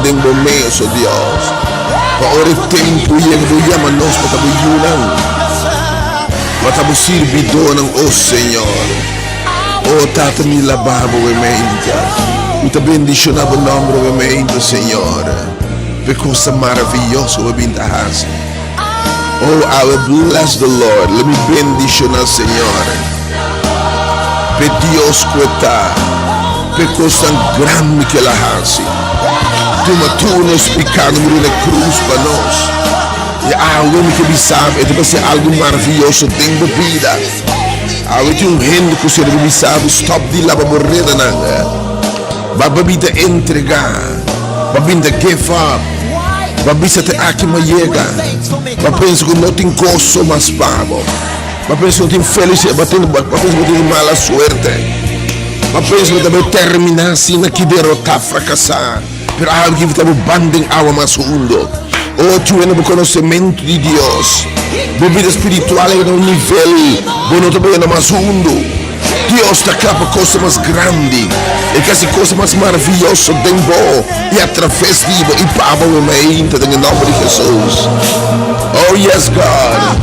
den bo mes, o Dios. Pa ora e tempu yega bo yama nos pa ta bo yunan, pa ta bo sirbidónan, o Señor. O Tata mi laba bo e meinta. Mi ta bendishoná bo nòmber e meinta, Señor, pa e kosnan maravioso ku bo a bin ta hasi. Oh, I will bless the Lord. Lo mi bendishoná Señor. P'e Dios ku e ta, p'e kosnan grandi ku el a hasi. Tuma tur nos pikánan muri na krus pa nos. I awe mi ke bisa bo, e ta bai ser algu maravioso den bo bida. Awe tin un hende ku ser ke bisa bo, stòp di laba bo redanan. Ba bin ta entregá, ba bin ta give up, ba bisa te aki m'a yega, ba pensa ku no tin goso mas pa bo, ba pensa ku no tin felisidat, ba tin ba pensa ku tin mala suerte, ba pensa ku ta bai terminá asina ki derotá, frakasá. Pero awe ki ta bo ban den awa mas hundo. O chue na bo konosementu di Dios. Bo bida spiritual a yega na un nivel bo no ta bai na mas hundo. Dios ta kla pa cosa mas grandi. E ke hasi cosa mas maraviyoso den bo i atraves di bo i pa bo mainta den e nomber di Jesus. Oh yes God.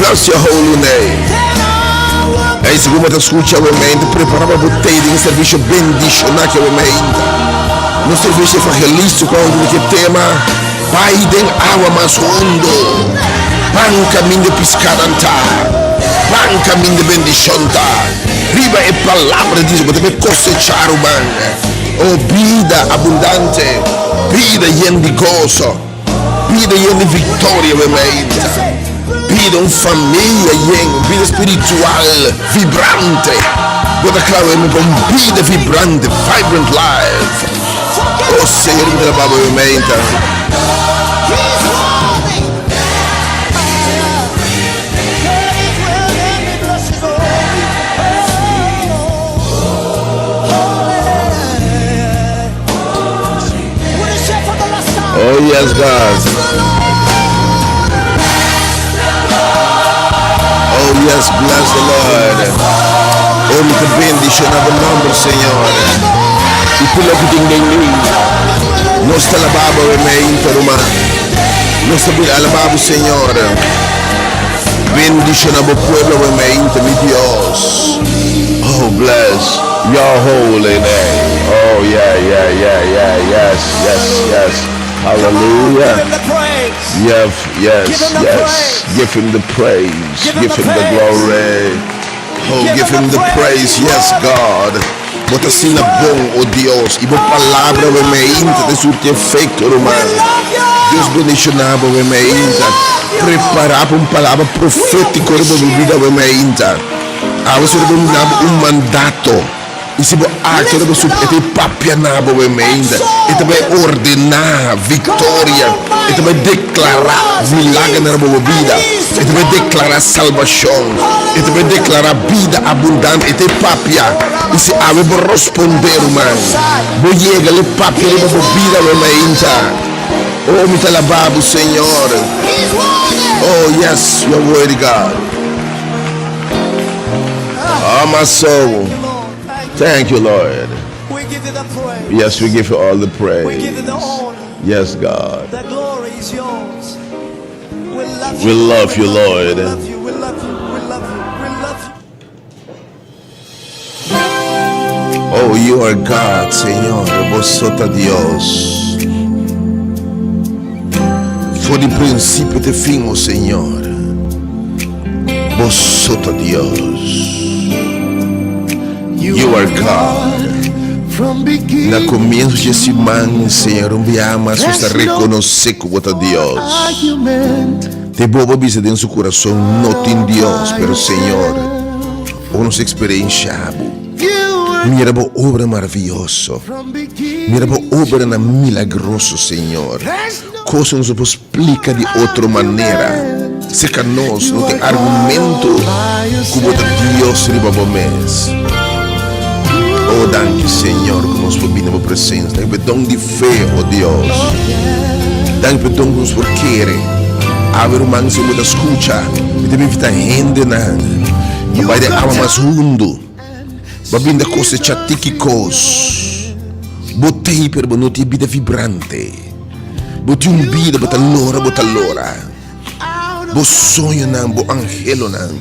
Bless your holy name. Ey segun bo ta scucha awe mainta prepara pa bo tey den e servicio bendiciona ki awe mainta. Nos servicio evangelistico awe tin ke tema Bai den awa mas hondo, ban caminda piscanan ta, ban caminda bendicion ta. Riba e palabra di Dios bo ta bay cosecha ruman. Oh bida abundante, bida yen di goso. Bida yen di victoria we mainta. Bida un familia yen, bida spiritual vibrante. Bo ta kla we pa un bida vibrante, vibrant life. Oh Señor, mi ta alaba we mainta. Oh yes God. Oh yes, bless the Lord. Oh, mi ta bendiciona bo nomber, Señor. Y tur loke tin den mi. Nos ta alaba bo e meinta, ruman. Nos ta alaba bo, Señor. Bendiciona bo pueblo e meinta, mi Dios. Oh, bless your holy name. Oh, yeah, yeah, yeah, yeah, yes, yes, yes. Hallelujah. Yes, yes, yes. Give him the praise. Give him the glory. Oh, give him the praise. Yes, God. Bo ta asina bon, o Dios, i bo palabra awe meinta ta surti efecto, ruman. Dios bendiciona bo awe meinta. Prepara pa un palabra profetico riba bo bida awe meinta. Awe si bo duna bo un mandato, i si bo aktua riba su, e ta bai papia na bo mainta, e ta bai ordená viktoria, e ta bai deklará milagernan riba bo bida, e ta bai deklará salbashon, e ta bai deklará bida abundante, e ta bai papia. I si awe bo rospondé, ruman, bo yega lo papia riba bo bida awe mainta. Oh, mi ta alabá bo, Señor. Oh, yes, you are worthy, God. Oh, my soul. Thank you, Lord. We give you the praise. Yes, we give you all the We give you the praise. honor. Yes, God. The glory is yours. We love We you. love We you, love you. We Lord. love you. We love you. We love you. We love you. Oh, you are God, Señor. Bo so ta Dios. For di principio te fin, oh Señor. Bo so ta Dios. You are God. Na comienzo dje siman, Señor, un biaha mas nos ta reconoce cu Bo ta Dios. Te bobo a bisa den su curason, No tin Dios, pero Señor, ora nos experiencia Bo, mira Bo obra maraviyoso, mira Bo obranan milagroso, Señor, cos nos no por splica di otro manera. Cerca nos no tin argumento cu Bo ta Dios riba Bo mes. Oh, danki, Señor, cu nos por bini na Bo presencia. Danki p'e don di fe, oh Dios. Danki p'e don cu nos por kere. Awe, ruman, si bo ta scucha, mi ta invita hendenan pa bai den awa mas hundu. Ba bin ta cosecha tiki cos. Bo t'ei pero bo no tin bida vibrante. Bo tin un bida bo ta lora bo ta lora. Bo soñonan, bo anhelonan,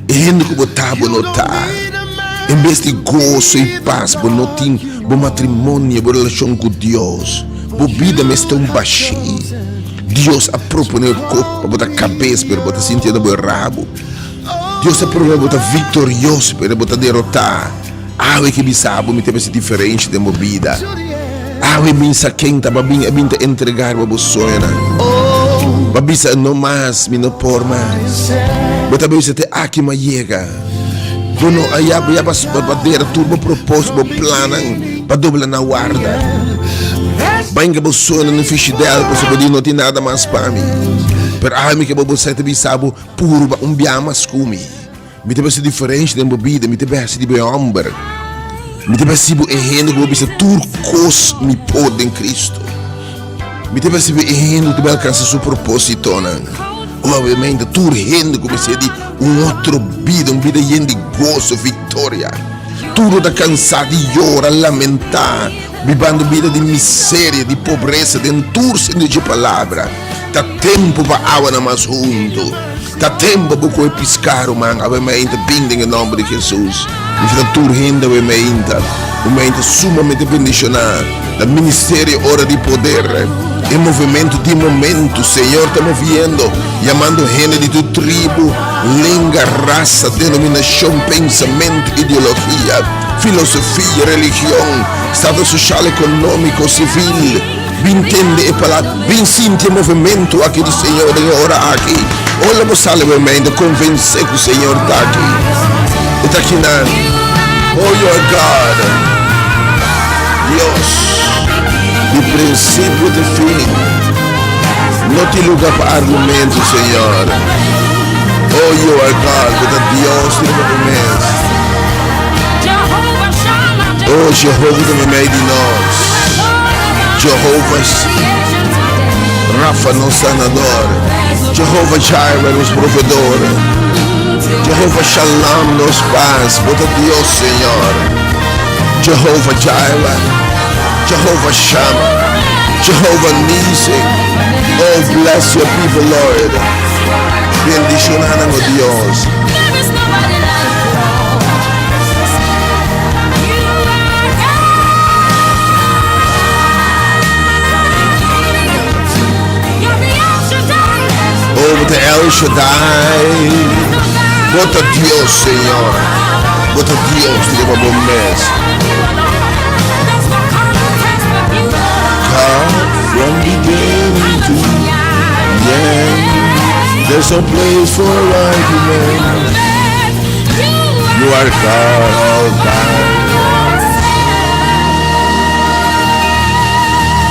e hende ku bo ta bo no ta. En bes di goso i pas bo no tin bo matrimonio, bo relashon ku Dios. Bo bida mes ta un bashí. Dios a proponé bo pa bo ta kabes pero bo ta sintiendo bo e rabo. Dios a proponé bo ta viktorioso pero bo ta derotá. Awe ke bisa bo mi ta mester diferensha den bo bida. Awe bin sa ken ta pa bin e bin ta entrega riba bo soñonan. Bo a bisa no mas, mi no por mas. Bo ta bisa te aki mi a yega. Bo no a ya bo ya pa dera tur bo propos, bo plannan pa dobla na warda. Ba hinka bo soñonan den fishidel pasobra bo di no tin nada mas pa mi. Pero awe mi ke bo bo sa ta bisa bo purba un bia mas ku mi. Mi ta besi diferensha den bo bida, mi ta besi di bo e homber. Mi ta besi bo e hende ku bo bisa tur kos mi por den Kristu. Mi ta besi bo e hende ku ta bai alkansa su propositonan. Obviamente tur hende ku mester di un otro bida, un bida yen di goso, viktoria. Tur lo ta kansá di yora, lamentá, bibando bida di miseria, di pobresa den tur sentido dje palabra. Ta tempu pa awanan mas huntu. Ta tempo bo koe piská, ruman. Awe meinta bin den e nòmber di Hesus. Mi ta tur hende awe meinta. Un meinta sumamente bendishoná. Ta ministerio Ora di Poder. E movementu di momentu. Señor ta moviendo, yamando hende di tur tribu, lenga, rasa, denominashon, pensamentu, ideologia, filosofia, religion, status soshal, ekonómiko, sivil. Bin tende e palabra, bin sinti e movementu aki di Señor den e ora aki. Ora bo sali bo mente, konvensé ku Señor ta aki. E ta akinan. Oh, you are God. Dios, di prinsipio te fin. No tin luga pa argumento, Señor. Oh, you are God. Bo ta Dios riba bo mes. Oh, Jehovah ta meimei di nos. Jehovah Rafa, nos sanador. Jehovah Jireh, nos proveedor. Jehovah Shalom, nos paz. Bo ta Dios, Señor. Jehovah Jireh. Jehovah Shammah. Jehovah Nisi. Oh, bless your people, Lord. Bendiciona nan, oh Dios. Oh, bo ta El Shaddai. Bo ta Dios, Señor. Bo ta Dios, riba bo mes. God from beginning to the end. There's no place for argument. You are God all by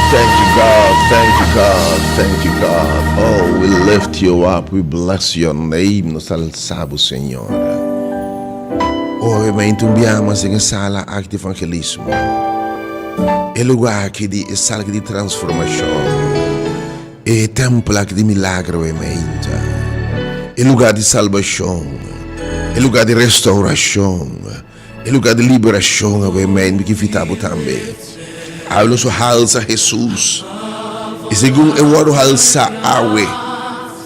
Thank you, God. Thank you, God. Thank you, God. Oh, we lift you up. We bless your name. Nos ta alsa bo, Señor. Oh, we mente un biaha mas den e sala aki di evangelismo. E lugar aki di e sala aki di transformacion. E tempel aki di milagro e meinta. E lugar di salbacion. E lugar di restauracion. E lugar di liberacion awe meinta. Mi ke invita bo tambe. Awe nos lo halsa Jesus. I segun e wordo halsa awe,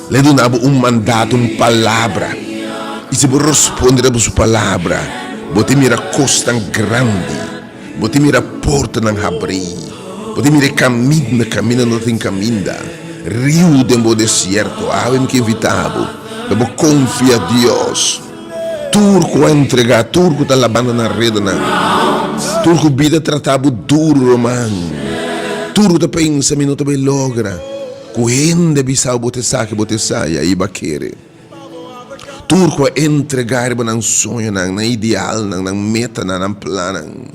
le duna bo un mandato, un palabra. I si bo responde riba su palabra, bo ta mira cosnan grandi. Bo ta mira portanan habrí. Bo ta mira e kaminda, kaminda no tin kaminda. Riu den bo desierto. Awe mi ke invitá bo pa bo konfia Dios. Tur ku a entregá, tur ku ta labando nan redanan, tur ku bida tratá bo duru, ruman, tur ku ta pensa mi no ta bai logra, ku hende bisa bo bo ta esaki, bo ta esaya, i bo a kere. Tur ku a entregá riba nan soñonan, nan idealnan, nan metanan, nan plannan.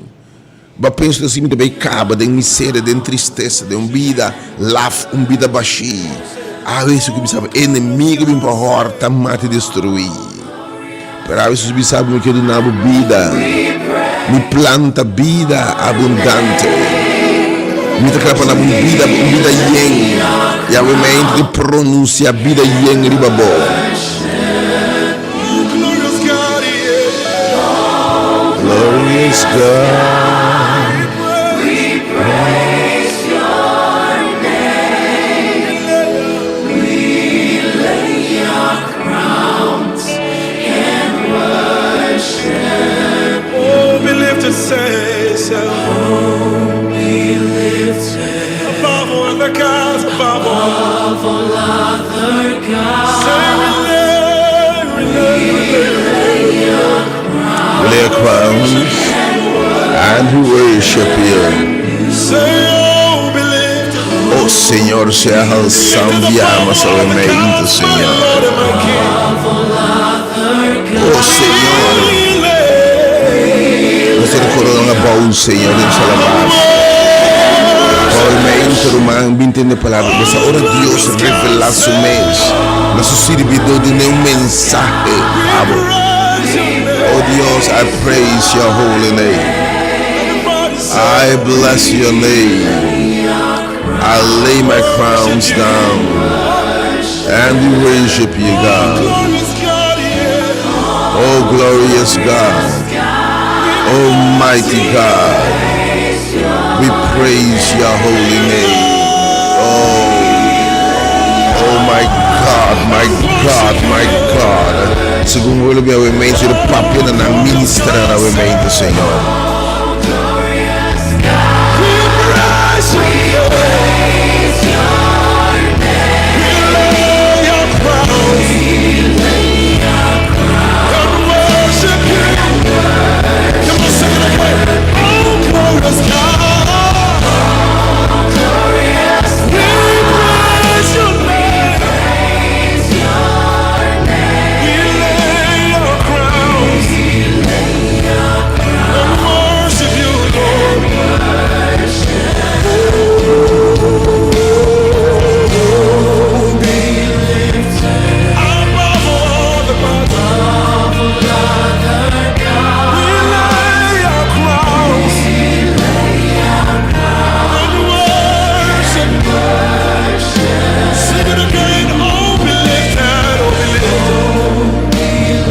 Bo a pensa si mi ta bai kaba den miseria, den tristesa, den un bida laf, un bida bashí. Awe Hesus ku bisa bo, enemigu bin pa hòrta, mata i destruí. Pero awe Hesus bisa bo, mi ke duna bo bida, mi planta bida abundante. Mi ta kla pa na bo un bida, un bida yen. I awe mi a pronunsia bida yen riba bo. Glorious God. We lay our crowns and we worship you. Oh Señor, sea alsá un bia mas awe Señor. Oh Señor, nos ta corona abou, Señor, den nos alabansa. Oh, mente, ruman, bin tende palabra. Basta ora Dios revela su mes na su sirbidor duna un mensahe pa bo. Oh Dios, I praise your holy name. I bless your name. I lay my crowns down and we worship you, God. Oh, glorious God. Oh, mighty God. We praise your holy name. Oh, oh my God, my God, my God. Segun bo lo awe mente, lo papia na nan ministra na awe mente, Señor.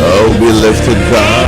Oh, be lifted, God.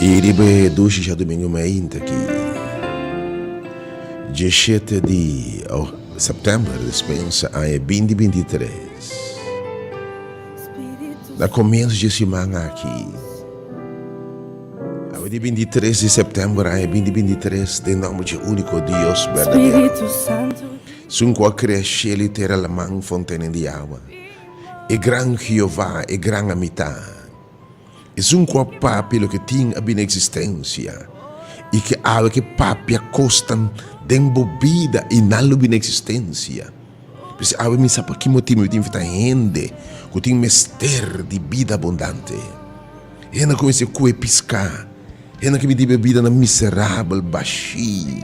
I riba e dushi djadumingu mainta aki, dieshete di sèptèmber despensa aña binti binti tres, na komienso dje siman aki, awe di 23 di sèptèmber aña 2023, den nòmber dje úniko Dios berdadero, Esun ku a krea shelu i tera, laman, fontenen di awa, e gran Jehová, e gran Amitá. Esun ku a papia loke tin a bini eksistensia, i ke awe ke papia kosnan den bo bida i nan lo bini eksistensia. P'esei awe mi sa pa ki motibu mi tin invitá hende ku tin mester di bida abundante. Hende ku mester kue piská, hende ku biba bidanan miserabel, bashí,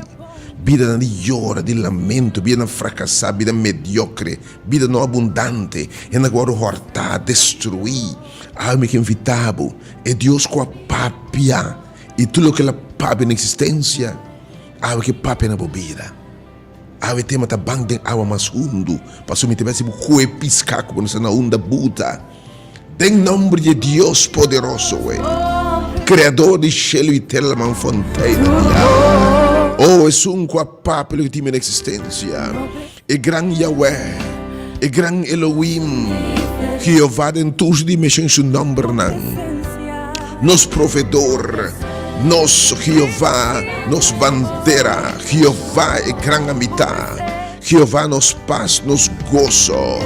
bidanan di yora, di lamento, bidanan frakasá, bida mediokre, bida no abundante, hende ku wòrdu hòrtá, destruí. Awe mi ke invitá bo, e Dios ku a papia i tur loke el a papia na eksistensia, awe ke papia na bo bida. Awe tema ta ban den awa mas hundu, pasobra mi ta bai hasi bo koe piská ku bo no sa na unda buta. Den nomber di e Dios poderoso ei, Kreador di shelu i tera, laman fonteina di awa, o esun ku a papia loke tin mi na eksistensia, e gran Yahweh, e gran Elohim, Jehová den tur su dimenshon i su nombernan. Nos Proveedor, nos Jehová, nos Bandera, Jehová e Gran Amitá, Jehová nos pas, nos goso,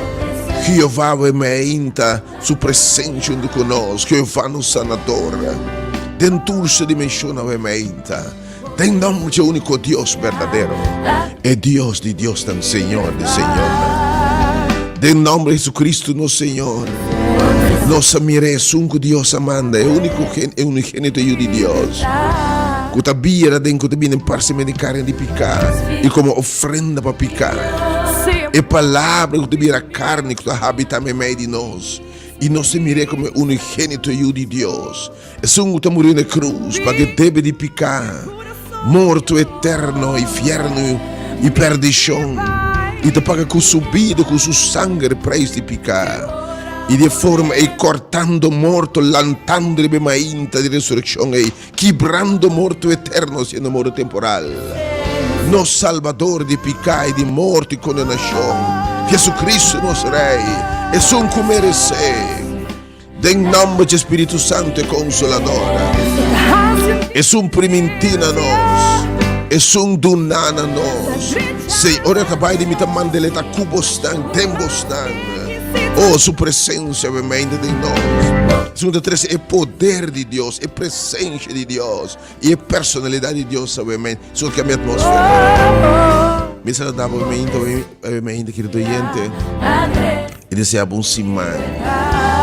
Jehová we meinta su presencia hunto cu nos, Jehová nos Sanador, den tur su dimensionnan we meinta, den nomber dje unico Dios berdadero, e Dios di diosnan, Señor di señornan. Den nomber di Jesucristo nos Señor, nos a mira esun cu Dios a manda, e unico e unigenito Yu di Dios, cu ta bira den cu ta bini en parse di carne di pica y como ofrenda pa pica. E palabra cu ta bira carne cu ta habita meimei di nos, y nos ta mir'é como e unigenito Yu di Dios. Esun ku ta muri na e krus pa ke debe di piká, morto eterno, infierno i perdishon, i ta paga ku su bida, ku su sanger, preis di piká. I di e forma ei kòrtando morto, lantando riba e mainta di resurekshon ei, kibrando morto eterno siendo morto temporal. Nos Salbador di piká i di morto i kondenashon, Jesucristo nos Rei, esun ku meresé. Den nomber dje Spiritu Santo e Consolador. Esun primintí na nos, esun duná na nos. Sey, ora ta bai di mi ta mand'El e ta ku bosnan, den bosnan. Oh, su presencia bemeinde den nos. Esun ta trese e poder di Dios, e presencia di Dios i e personalidad di Dios a bemeinde. Esun ta cambia atmósfera. Mi saluda bo bemeinde, bemeinde, querido oyente. I desea bo un siman,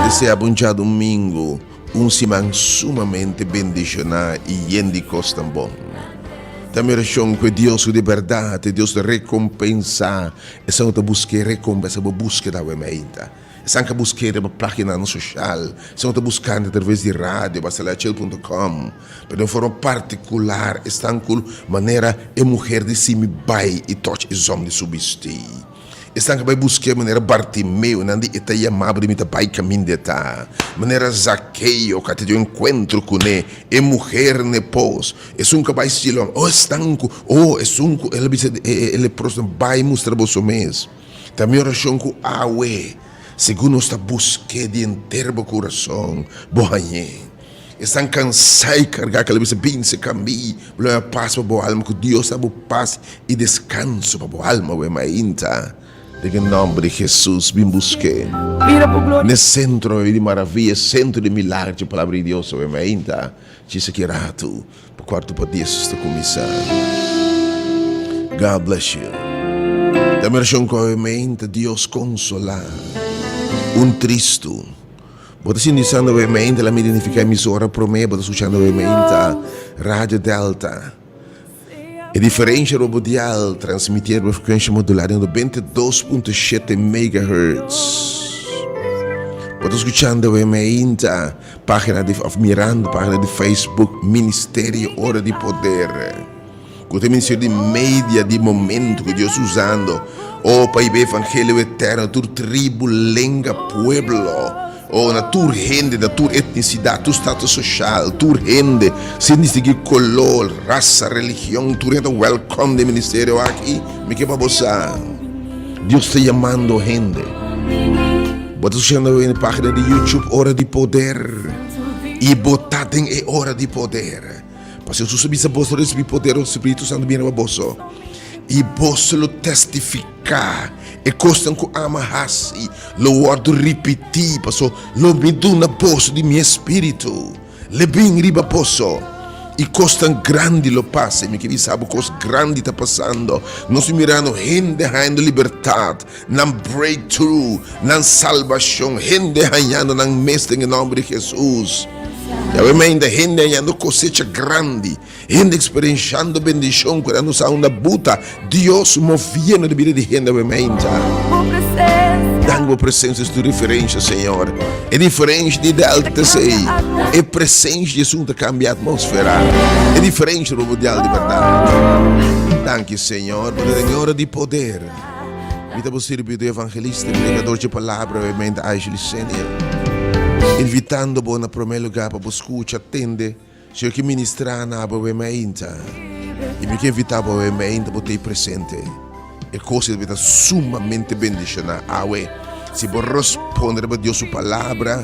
desea bo un djadumingu, un siman sumamente bendishoná i yen di kosnan bon. Ta mi orashon ku e Dios ku di bèrdat, e Dios ta rekompensá esan ku ta buska e rekompensa bo buskeda awe meinta. Esan ku a busk'é riba páginanan soshal, esan ku ta buskando atraves di radio, basalachel punto com, pero den forma partikular esnan ku manera e muher di simi bai i tòch e zòm di su bistí. Esnan ka bai busk'é manera Bartimeo, nan di e ta yamabo di mi ta bai kaminda e ta. Manera Zakeo ka ta di un enkuentro kuné, e muher n'e pos. Esun ka bai Siloam, oh esnan ku, oh esun ku el a bisa e leprosonan, bai mustra boso mes. Ta mi orashon ku awe, segun nos ta busk'é di henter bo kurason, bo hañ'é. Esnan kansá i kargá ku a bisa, Bin serka mi, bo lo haña pas pa bo alma, ku Dios ta bo pas i deskanso pa bo alma. Awe mainta, den e nòmber di Hesus, bin busk'é. N'e sentro di maravia, e sentro di milagro dje Palabra di Dios, awe mainta, djis aki ratu, pa kuartu pa dies nos ta kuminsá. God bless you. Ta mi orashon ku awe mainta Dios konsolá un tristu. Bo ta sinti usando e mente la mi identifica emisora prome bo ta scuchando e mente Radio Delta. E diferencia robo dial transmiti riba frecuencia modular di 92.7 megahertz. Bo ta scuchando e mente pagina di of mirando pagina di Facebook Ministerio Ora di Poder. Ku ta e ministerio di media di momento ku Dios usando, oh, pa hiba e evangelio eterno tur tribu, lenga, pueblo, oh, na tur hende, na tur etnisidat, tur status soshal, tur hende, sin distinguí kolor, rasa, religion, tur hende ta wèlkòm den e ministerio aki. Mi ke pa bo sa, Dios ta yamando hende. Bo ta skuchando den e página di YouTube Ora di Poder, i bo ta den e ora di poder. Pasobra Jesus a bisa, Boso lo risibi poder ora Spiritu Santu bini riba boso, i boso lo testifiká. E kosnan ku Ami a hasi lo wòrdu ripití, paso lo Mi duna boso di Mi Espíritu. L'e bin riba boso, i kosnan grandi lo pasa. I mi ke bisa bo kos grandi ta pasando. Nos ta mirando hende hañando libertat, nan breakthrough, nan salbashon, hende hañando nan mes den e nòmber di Hesus. Yahweh meinta hende hañando kosecha grandi. Hende eksperenshando bendishon ku nan no sa unda buta. Dios moviendo den bida di hende awe meinta. Danki bo presensia es tu referensha, Señor. E diferensha di Delta ta esei. E presensia di Esun ta kambia atmosfera. E diferensha bo mundial di bèrdat. Danki, Señor, bo ta den e ora di poder. Mi ta bo sirbidor evangelista, predikador dje palabra awe meinta, Ashley Senior. Invitando bo na promé lugá pa bo skucha, tende. Señor ke ministrá na bo awe mainta i mi ke invitá bo awe mainta bo ta ei presente. E kos ei ta sumamente bendishoná awe. Si bo responde riba Dios su palabra,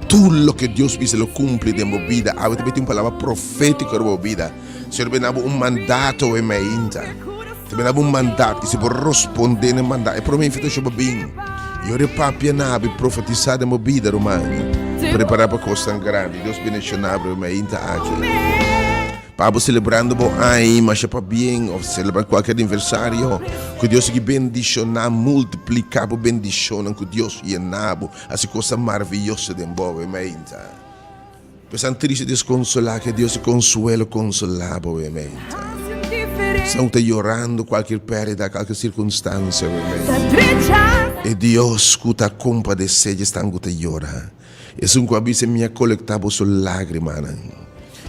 tur loke Dios bisa lo kumpli den bo bida. Awe ta tin un palabra profétiko riba bo bida. Señor ta bini bo un mandato awe mainta. Ta bini bo un mandato i si bo responde na e mandato, e promé invitashon pa bin. I ora e papia na bo i profetisá den bo bida, ruman, prepará pa kosnan grandi. Dios bendishoná bo mainta aki. Pa bo selebrando bo aña masha pabien òf selebrando kualke aniversario, ku Dios sigui bendishoná, multipliká bo bendishonnan, ku Dios yena bo, hasi kosnan maravioso den bo mainta. Esnan triste desconsolá ke Dios di consuelo consolá bo e meinta. Esnan ku ta yorando kualkier pèrdida, kualkier sirkunstansia bo e meinta. E Dios ku ta kompadesé di esnan ku ta yora. Esun ku a bisa mi a kolektá boso lágrimanan.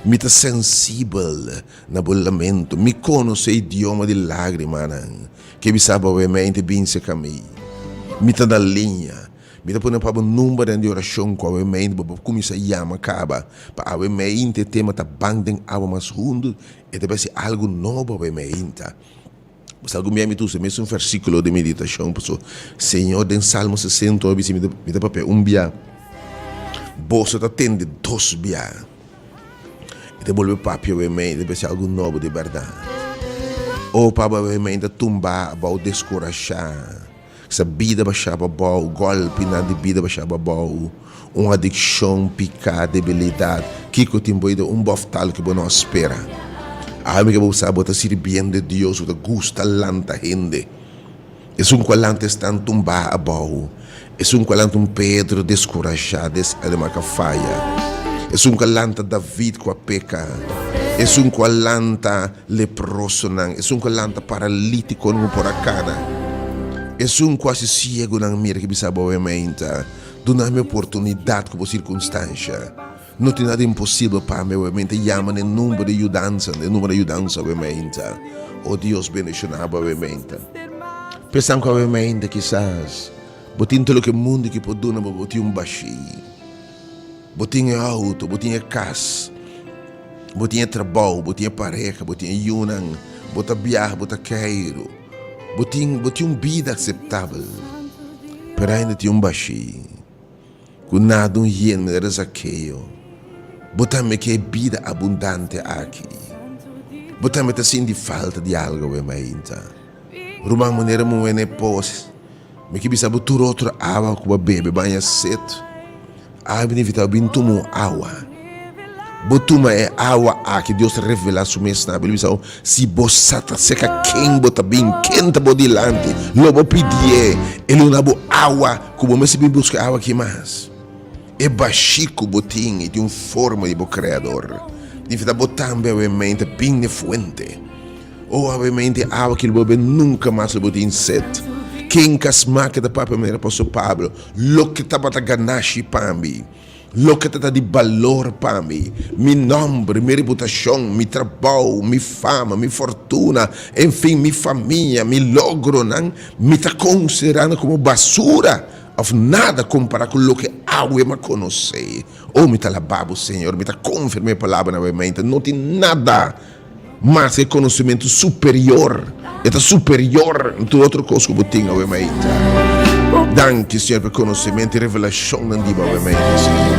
Mi ta sensibel na bo lamento. Mi konosé idioma di lágrimanan. Ke bisa bo e meinta bin serka mi. Mi ta na liña. Mi ta pone pa bo numbernan di orashon ku awe meinti bo por kuminsá yama kaba pa awe meinti e tema ta ban den awa mas hundu e ta bai si algu nobo awe meinta. Pues algun bia mi ta usa e mesun versíkulo den meditashon paso Señor den Salmo 60 a bisa mi ta papia un bia boso ta tende dos bia e ta bolbe papia awe meinti ta bai si algu nobo di bèrdat. O pa bo awe meinti ta tumba abou deskurashá. Sa bida bashá pa bou, gòlpinan di bida bashá pa bou, un adikshon, piká, debilidat, kiko tin bo i un bòftal ku bo no a spera. Awe mi ke bo sa bo ta sirbiendo Dios ku ta gusta lanta hende. Esun ku a lanta esnan tumbá abou, esun ku a lanta un Pedro deskurashá, desanimá ku a faya, esun ku a lanta David ku a peka, esun ku a lanta Leprosonan, esun ku a lanta paralítikonan ku por a kana, esun ku hasi siegunan mira ki bisa bo awemeinta, Duna mi oportunidat ku bo sirkunstansha. No tin nada imposibel pa mi awemeinta. Yama na e number di yudansa, na e number di yudansa awemeinta. O Dios, bendishoná bo awemeinta. Pensa ku awemeinta kisas bo tin tur loke mundu ki por duna bo, bo tin un bashí. Bo tin e outo, bo tin e kas, bo tin e trabou, bo tin e pareha, bo tin e yunan, bo ta biaha, bo ta keiru, bo tin bo tin un bida akseptabel, pero ainda tin un bashí ku nada un hende manera Zakeo. Bo tambe ke e bida abundante aki. Bo tambe ta sinti falta di algu awe mainta. Ruman manera muhé na e pos. Mi ke bisa bo tur otro awa ku bo a bebe baña set. Awe mi ta invita bo bin tuma un awa. Bo tuma e awa aki, Dios ta revela su mes na bo. El bisa bo, si bo sa ta serka ken bo ta bin, ken ta bo dilanti, lo bo pidié, e lo duna bo awa ku bo mester bin buska awa aki mas. E bashí ku bo tin e tin un forma di bo Kreador. Invita bo tambe awe mente bin n'e fuente. Oh awe mente awa ki lo bo bebe nunka mas lo bo tin set. Ken ka smaka ta papia manera apostol Pablo, Loke tabata ganashi pa mi, loke ta ta di balor pa mi, mi nomber, mi reputashon, mi trabou, mi fama, mi fortuna, enfin mi famia, mi logronan, mi ta konsiderá nan komo basura òf nada kompará ku loke awe mi a konosé. Oh mi ta alabá bo Señor, mi ta konfirmá e palabra awe mente, no tin nada Mas e konosementu superior, e ta superior na tur otro kos ku bo tin awe mainta. Danki, Señor, pa e konosementu i revelashonnan di bo awe mainta, Señor.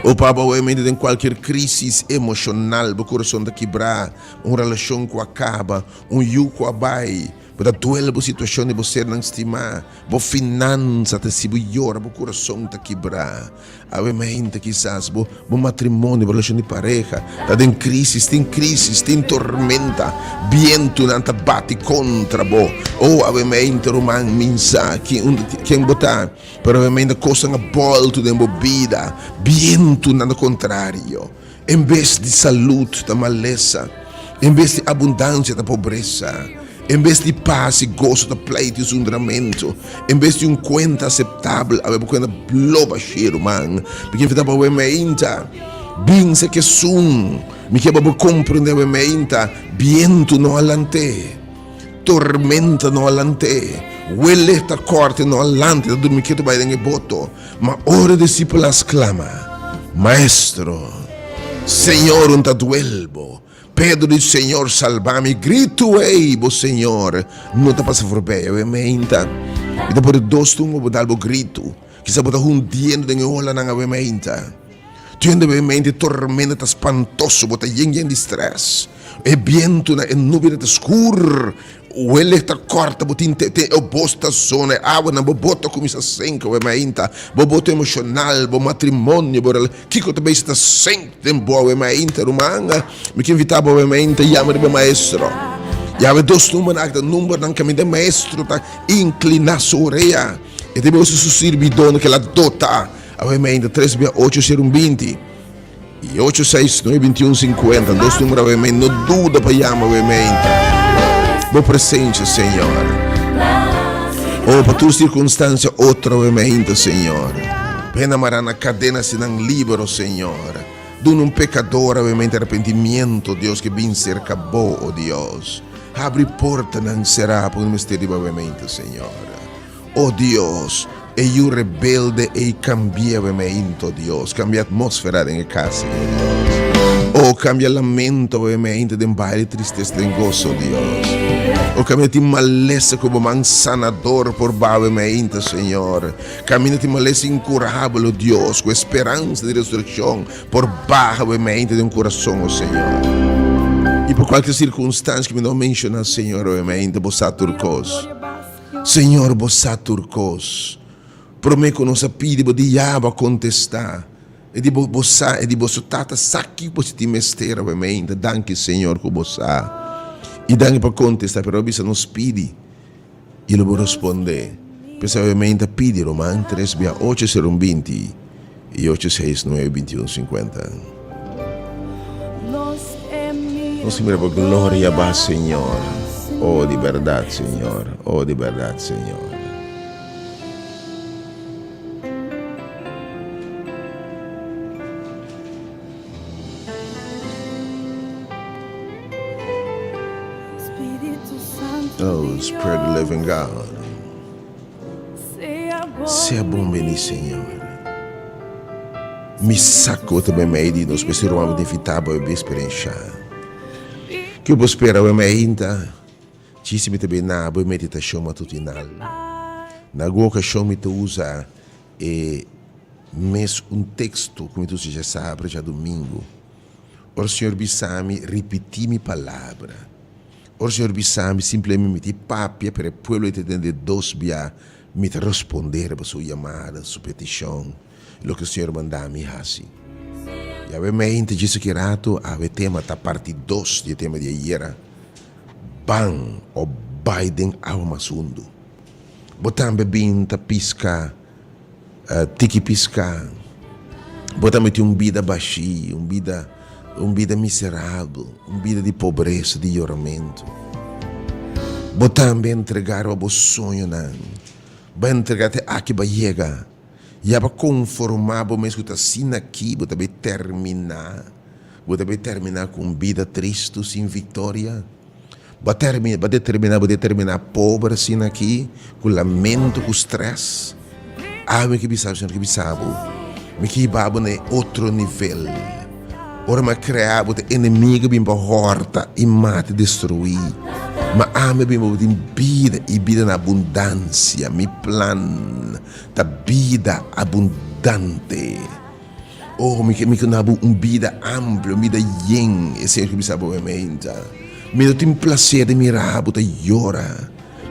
O Papa, awe mainta den kualkier krisis emoshonal, bo kurason ta kibrá, un relashon ku a kaba, un yu ku a bai. Bo ta duel bo situashon di bo sernan stimá. Bo finansa ta hasi bo yora, bo kurason ta kibrá. Awe mainta kisas bo bo matrimonio, bo relashon di pareha ta den krísis, tin krísis, tin tormenta, bientunan ta bati kontra bo. Oh, awe mainta ruman, mi sa ken bo ta, pero awe mainta kosnan a bòltu den bo bida, bientunan ta kontrario. En bes di salud ta malesa, en bes di abundansia ta pobresa, en bes di pas i goso ta pleit i zundramentu, en bes di un kuenta aseptabel awe bo kuenta blo bashí, ruman. Mi ke invitá bo awe meinta, bin serka esun. Mi ke pa bo komprendé awe meinta, bientu no a lant'é, tormenta no a lant'é, welek ta kòrta no a lant'é, ta durmi ketu bai den e boto. Ma ora e disipelnan sklama, Maestro, Señor, un ta duel bo. Pedro di, Señor, salba mi. Gritu ei, bo Señor no ta pasa forbei. Awe meinta, mi ta pone dos tungo bo dal bo gritu. Kisa bo ta hundiendo den e olanan awe meinta. Tende awe meinta e tormenta ta spantoso, bo ta yen yen di stress. E bientunan, e nubianan ta skur. Welek ta kòrta, bo tin te te e bos ta zona, e awanan bo bot ta kuminsá senk awe mainta, bo boto emoshonal, bo matrimonio, bo rela, kiko ta bisa ta senk den bo awe mainta, ruman? Mi ke invitá bo awe mainta yama riba e maestro. Yama e dos numbernan aki ta numbernan kaminda e maestro ta inkliná su orea. E ta usa su sirbidónan ku el a dota awe mainta, tres bia ocho sero un binti. I ocho seis nuebe bintiun sinkuenta dos numero awe no duda pa yama awe meinta. Bo presencia, Señor. Oh, pa tur circunstancia otro awe meinta, Señor. Pena mará na cadena sinan libero, Señor. Duna un pecador awe meinta arrepentimiento, Dios, que bin cerca bo, oh Dios. Habri portanan será pa un mester riba awe meinta, Señor. Oh Dios, e yu rebelde ei cambia we meinto, Dios. Cambia atmósfera den e cas, Señor Dios. Oh, cambia lamento we meinto den baile tristeza den gozo, Dios. Oh, cambia tin malesa cu bo man sanador por ba we meinto, Señor. Cambia tin malesa incurabel, oh Dios, cu esperanza di resurreccion por baha we meinto den corazon, oh Señor. Y por cualkier circunstancia cu mi no menciona, Señor, we meinto, bo sa tur cos. Señor, bo sa tur kos. Promé ku nos a pidi bo di ya, bo a kontestá. E di bo, bo sa, e di boso Tata sa kiko bo si tin mester awe meinta. Danki, Señor, ku bo sa. I danki pa kontestá, pero bo a bisa nos pidi, i lo bo rospondé. P'esei awe meinta pidi, Roman tres bia ocho sero un 20 i ocho seis nuebe 21 50. Nos mira bo gloria ba, Señor. Oh, di berdad, Señor. Oh, di berdad, Señor. Oh, Spirit of the living God. Sea bon beni, Señor. Mi sa ku bo ta meimei di nos, p'esei ruman bo ta invitá bo e eksperenshá. Ke bo spera bo meinta? Djis mi ta bin na bo e meditashon matutinal. Na algun okashon mi ta usa e mes un teksto ku mi ta usa djasabra, djadumingu. Ora Señor bisa mi, ripití mi palabra. Ora Señor bisa mi, simplemente mi tin papia, pero e pueblo ei ta tende dos bia, mi ta respondé riba su yamada, su petishon, loke Señor manda mi hasi. I awe mente djis aki ratu, awe tema ta parti dos di e tema di ayera, Ban o bai den awa mas hundu. Bo tambe bin ta piska Tiki piská, bo ta meti un bida bashí, un bida, un bida miserabel, un bida di pobresa, di yoramentu. Bo tambe entregá riba bo soñonan, bo a entregá te aki bo a yega, ya bo a konformá bo mes ku ta asina aki bo ta bai terminá, bo ta bai terminá ku un bida tristu sin viktoria. Bo a termina, bo a determina, bo determina pober asina aki, ku lamento, ku stress. Awe mi ke bisa bo, Señor ke bisa bo, mi ke hiba bo na e otro nivel. Ora mi a krea bo, ta enemigo bin pa hòrta i mata i destruí. Ma ami a bin pa bo tin bida i bida na abundansia. Mi plan ta bida abundante. Oh, mi ke mi ke duna bo un bida amplio, un bida yen, e Señor ke bisa bo meinta. Mi no tin plaser di mira bo ta yora.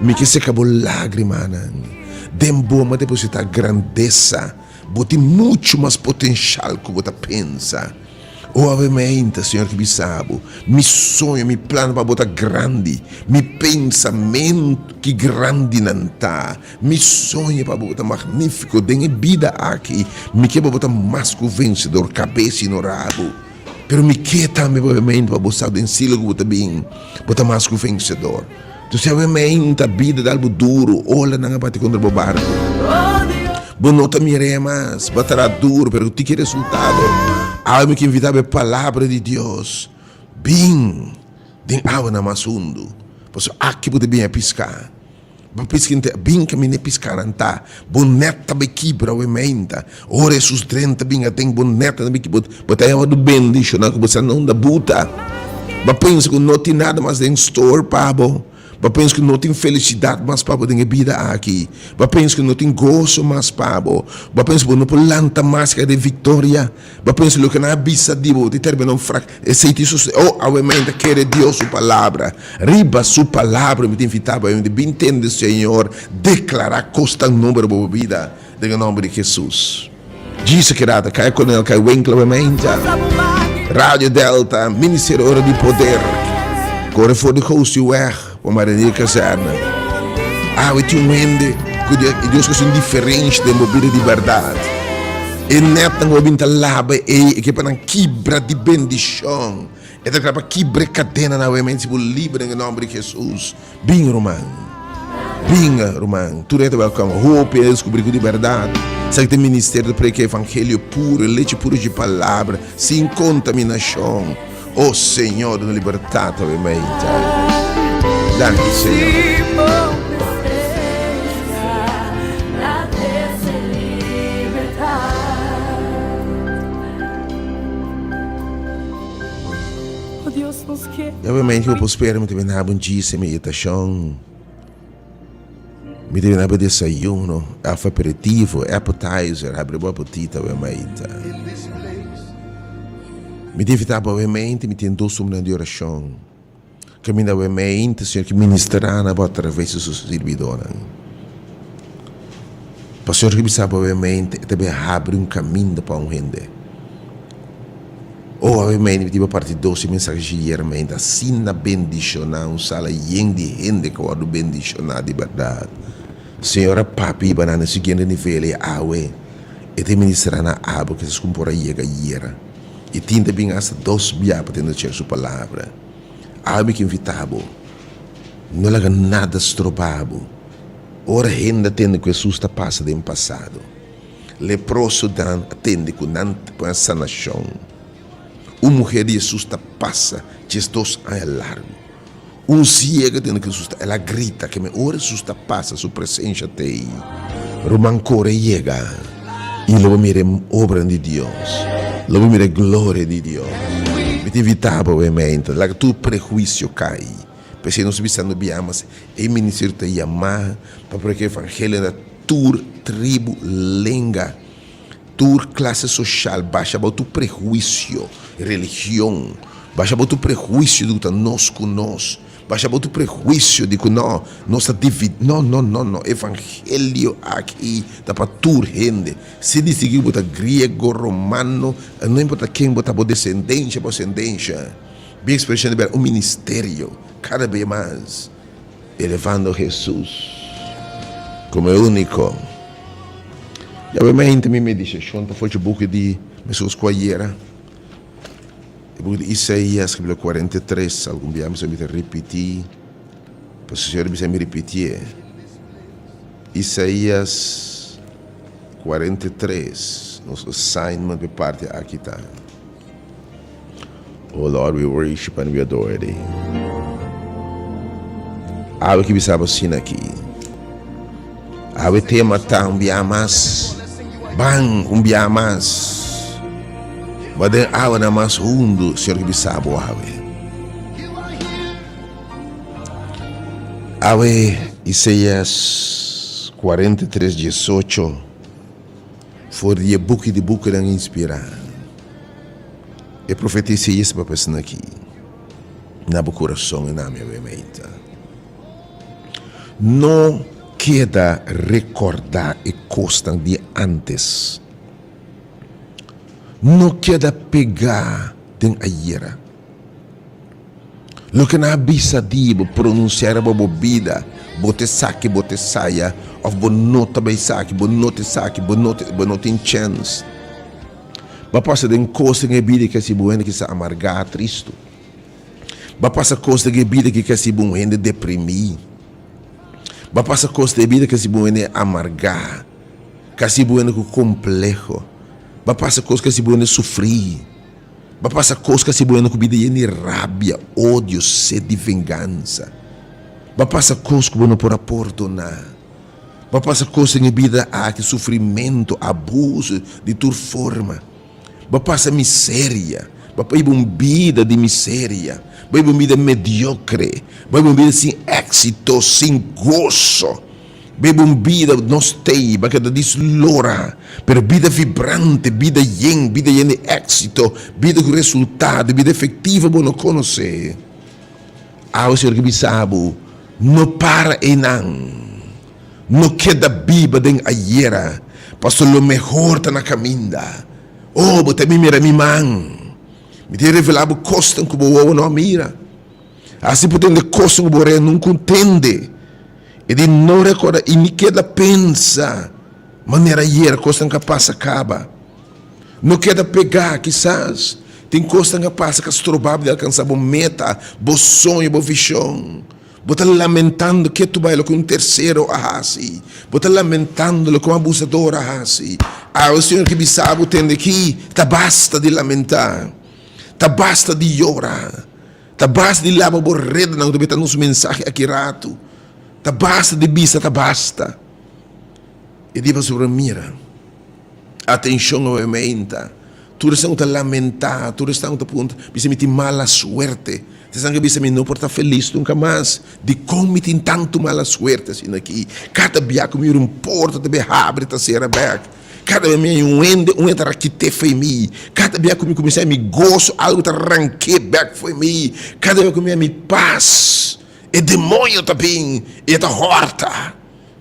Mi ke seka bo lágrimanan. Den bo mi a depositá grandesa. Bo tin muchu mas potenshal ku bo ta pensa. O awe meinta, Señor ke bisa bo, mi soño, mi plan pa bo ta grandi, mi pensamentu ki grandi nan ta. Mi soño pa bo ta magnífiko den e bida aki. Mi ke pa bo ta mas ku vensedor, kabes i no rabu. Pero mi ke tambe pa meinta pa bo sa den silo ku bo ta bin, bo ta mas ku vensedor. Entonces awe meinta bida ta algu duru, olanan a bati kontra bo barku. Bo no ta mir'é mas, bo a traha duru, pero ku tiki resultado. Awe mi ke invitá bo e Palabra di Dios, bin den awanan mas hundu, pasobra aki bo ta bin a piská. Bo piska inte bin kaminda e piskanan ta, bo nèt ta bai kibra awe meinta. Ora Hesus drenta bin aden, bo nèt ta bai kibra. Bo ta yama bendishoná ku bo sa na unda bo ta. Bo a pensa ku no tin nada mas den store pa bo. Bo a pensa ku no tin felisidat mas pa bo den e bida aki. Bo a pensa ku no tin goso mas pa bo. Bo a pensa ku bo no por lanta mas kai den viktoria. Bo a pensa loke nan a bisa di bo, bo ta termina un frak. Esei tin sosodé. Oh, awe mainta kere Dios su palabra. Riba su palabra mi ta invitá bo awe bin tende Señor deklará kosnan nobo riba bo bida den e nomber di Jesus. Djis a keda ta kai Kolonel Kai Winkler awe mainta. Radio Delta, Ministerio Ora di Poder. Kore for di Gostiweg pa Marinier Kazerne. Awe tin un hende ku Dios ku hasi un diferensha den bo bida di bèrdat. E netnan ku bo bin ta laba ei, e ke pa nan kibra di bendishon. E ta kla pa kibra e kadenanan awe men si bo liber den e nòmber di Hesus. Bin ruman, bin ruman, tur hende ta wèlkòm. Hopi a deskubrí ku di bèrdat esaki ta e ministerio ta prediká evangelio puru, e lechi puru dje palabra, sin kontaminashon. O Señor, duna libertat awe meinta. Danki Señor. Y awe meinta bo por spera mi ta bini haba un djis meditacion, mi ta bini haba desayuno, of aperitivo, appetizer, habri bo apetit awe meinta. Mi ta invitá bo awe meinta, mi tin dos homnan di orashon. Kaminda awe meinta, Señor ke ministrá na bo atraves di su sirbidónan. Pa Señor ke bisa bo awe meinta, e ta bin habri un kaminda pa un hende. Oh, awe meinta mi tin pa parti dos e mensahe dje ayer meinta. Asina bendishoná un sala yen di hende ku a wòrdu bendishoná di bèrdat. Señor a papia i baná na e siguiente nivel i awe. E ta ministrá na abo kisas ku por a yega ayera. I tin ta bin asta dos bia pa tende Señor su palabra. Awe mi ke invitá bo, no laga nada strobá bo. Ora hende a tende ku Hesus ta pasa den pasado, leprosonan a tende ku nan ta pone sanashon. Un muher di Hesus ta pasa diesdos aña largu. Un siega tende ku Hesus ta, el a grita keme ora Hesus ta pasa su presensha ta ei. Ruman kore yega i lo bo mira e obranan di Dios, lo bo mira e gloria di Dios. Mi ta invitá bo awe meinta, laga tur prehuisio kai. P'esei nos ta bisando bia mas e ministerio ta yamá pa prediká evangelio na tur tribu, lenga, Tur klase soshal basha bou tur prehuisio, religion, basha bou tur prehuisio di ku ta nos ku nos, basha bou tur prehuisio di ku no, nos ta dividi, no, no, no, no, evangelio aki ta pa tur hende, si distingui ku bo ta griego, romano, no importa ken bo ta, bo desendensha, bo asendensha, bin ekspreshon di bera un ministerio kada bes mas. Elevando Hesus komo e úniko. Yabamente mi meditashon ta for dje buki di meskos ku ayera, e buki di Isaías kapítulo 43. Algun bia mi sa mi ta ripití, pasobra Señor a bisa mi ripitié. Isaías 43, nos assignment pa e parti aki ta. Oh Lord, we worship and we adore thee. Awe ki bisa bo asina aki. Awe tema ta un bia mas. Ban un bia mas. Ba den awa na mas hundu, Señor ki bisa bo awe. Awe Isaías 43, 18. For di e buki di bukinan inspirá, e profeta Isaías ta papia asina aki, Na bo kurason i na mi awe meinta. No keda rekordá e kosnan di ántes. No keda pegá den ayera. Loke nan a bisa di bo, pronunsiá riba bo bida, bo ta esaki, bo ta esaya, òf bo no ta bai esaki, bo no ta esaki, bo no ta, bo no tin chèns. Bo a pasa den kos den e bida ki a hasi bo hende kisa amargá, tristu. Bo a pasa kos den e bida ki a hasi bo un hende deprimí. Bo a pasa kos den e bida ki a hasi bo un hende amargá, ki a hasi bo un hende ku kompleho. Bo a pasa kos ki a hasi bo un hende sufrí. Bo a pasa kos ku hasi bo hende ku bida yen di rabia, odio, sed di vengansa. Bo a pasa kos ku bo no por a pordoná. Bo a pasa kos den e bida aki, sufrimentu, abuso di tur forma. Bo a pasa miseria. Bo a hiba un bida di miseria. Bo a hiba un bida mediokre. Bo a hiba un bida sin éksito, sin goso. Bebe un bida nos tei ba keda dislora, pero bida vibrante, bida yen, bida yen di éxito, bida ku resultado, bida efectivo bo no konosé. Awe Señor ke bisa bo, no para einan, no keda biba den ayera, pasobra lo mehor ta na kaminda. Oh, bo ta mi mira mi man, mi ta revelá bo kosnan ku bo wowo no a mira. Hasi bo tende kosnan ku bo orea nunka un tende. E di no recorda y ni keda pensa manera ayer cosnan ka pasa caba. No keda pega, kisas tin cosnan ka pasa ka stroba bo di alcansa bo meta, bo soño, bo vision. Bo ta lamentando ketu bai loke un tercero a haci. Bo ta lamentando loke un abusador a haci. Awe Señor ke bisa bo tende aki, ta basta di lamenta. Ta basta di yora. Ta basta di laba bo redanan ku ta beta nos mensahe aki ratu. Ta basta di bisa ta basta. E di pasobra mira, atenshon awe meinta. Tur esnan ku ta lamentá, tur esnan ku ta puntra, bisa mi tin mala suerte. Esnan ku bisa mi no por ta felis nunka mas. Dikon mi tin tantu mala suerte asina aki? Kada bia ku mi ora un porta ta bin habri ta sera bèk. Kada bia mi haña un hende, un hende ta rakit'é fo'i mi. Kada bia ku mi kuminsá haña mi goso, algu ta rank'é bèk fo'i mi. Kada bia ku mi haña mi pas, e demoño ta bin i e ta hòrta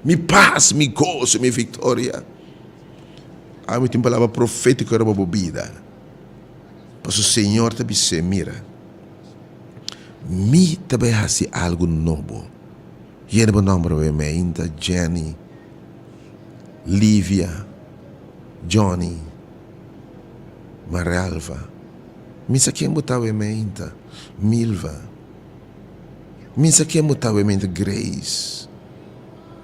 mi pas, mi goso, mi viktoria. Awe mi tin palabra profétiko riba bo bida, pasobra Señor ta bis'é, Mira, mi ta bai hasi algu nobo. Yena bo nòmber awe, Meinta, Jenny. Livia, Johnny, Marelva, mi sa ken bo ta awe meinta, Milva, mi sa ken bo ta awe meinta, Grace,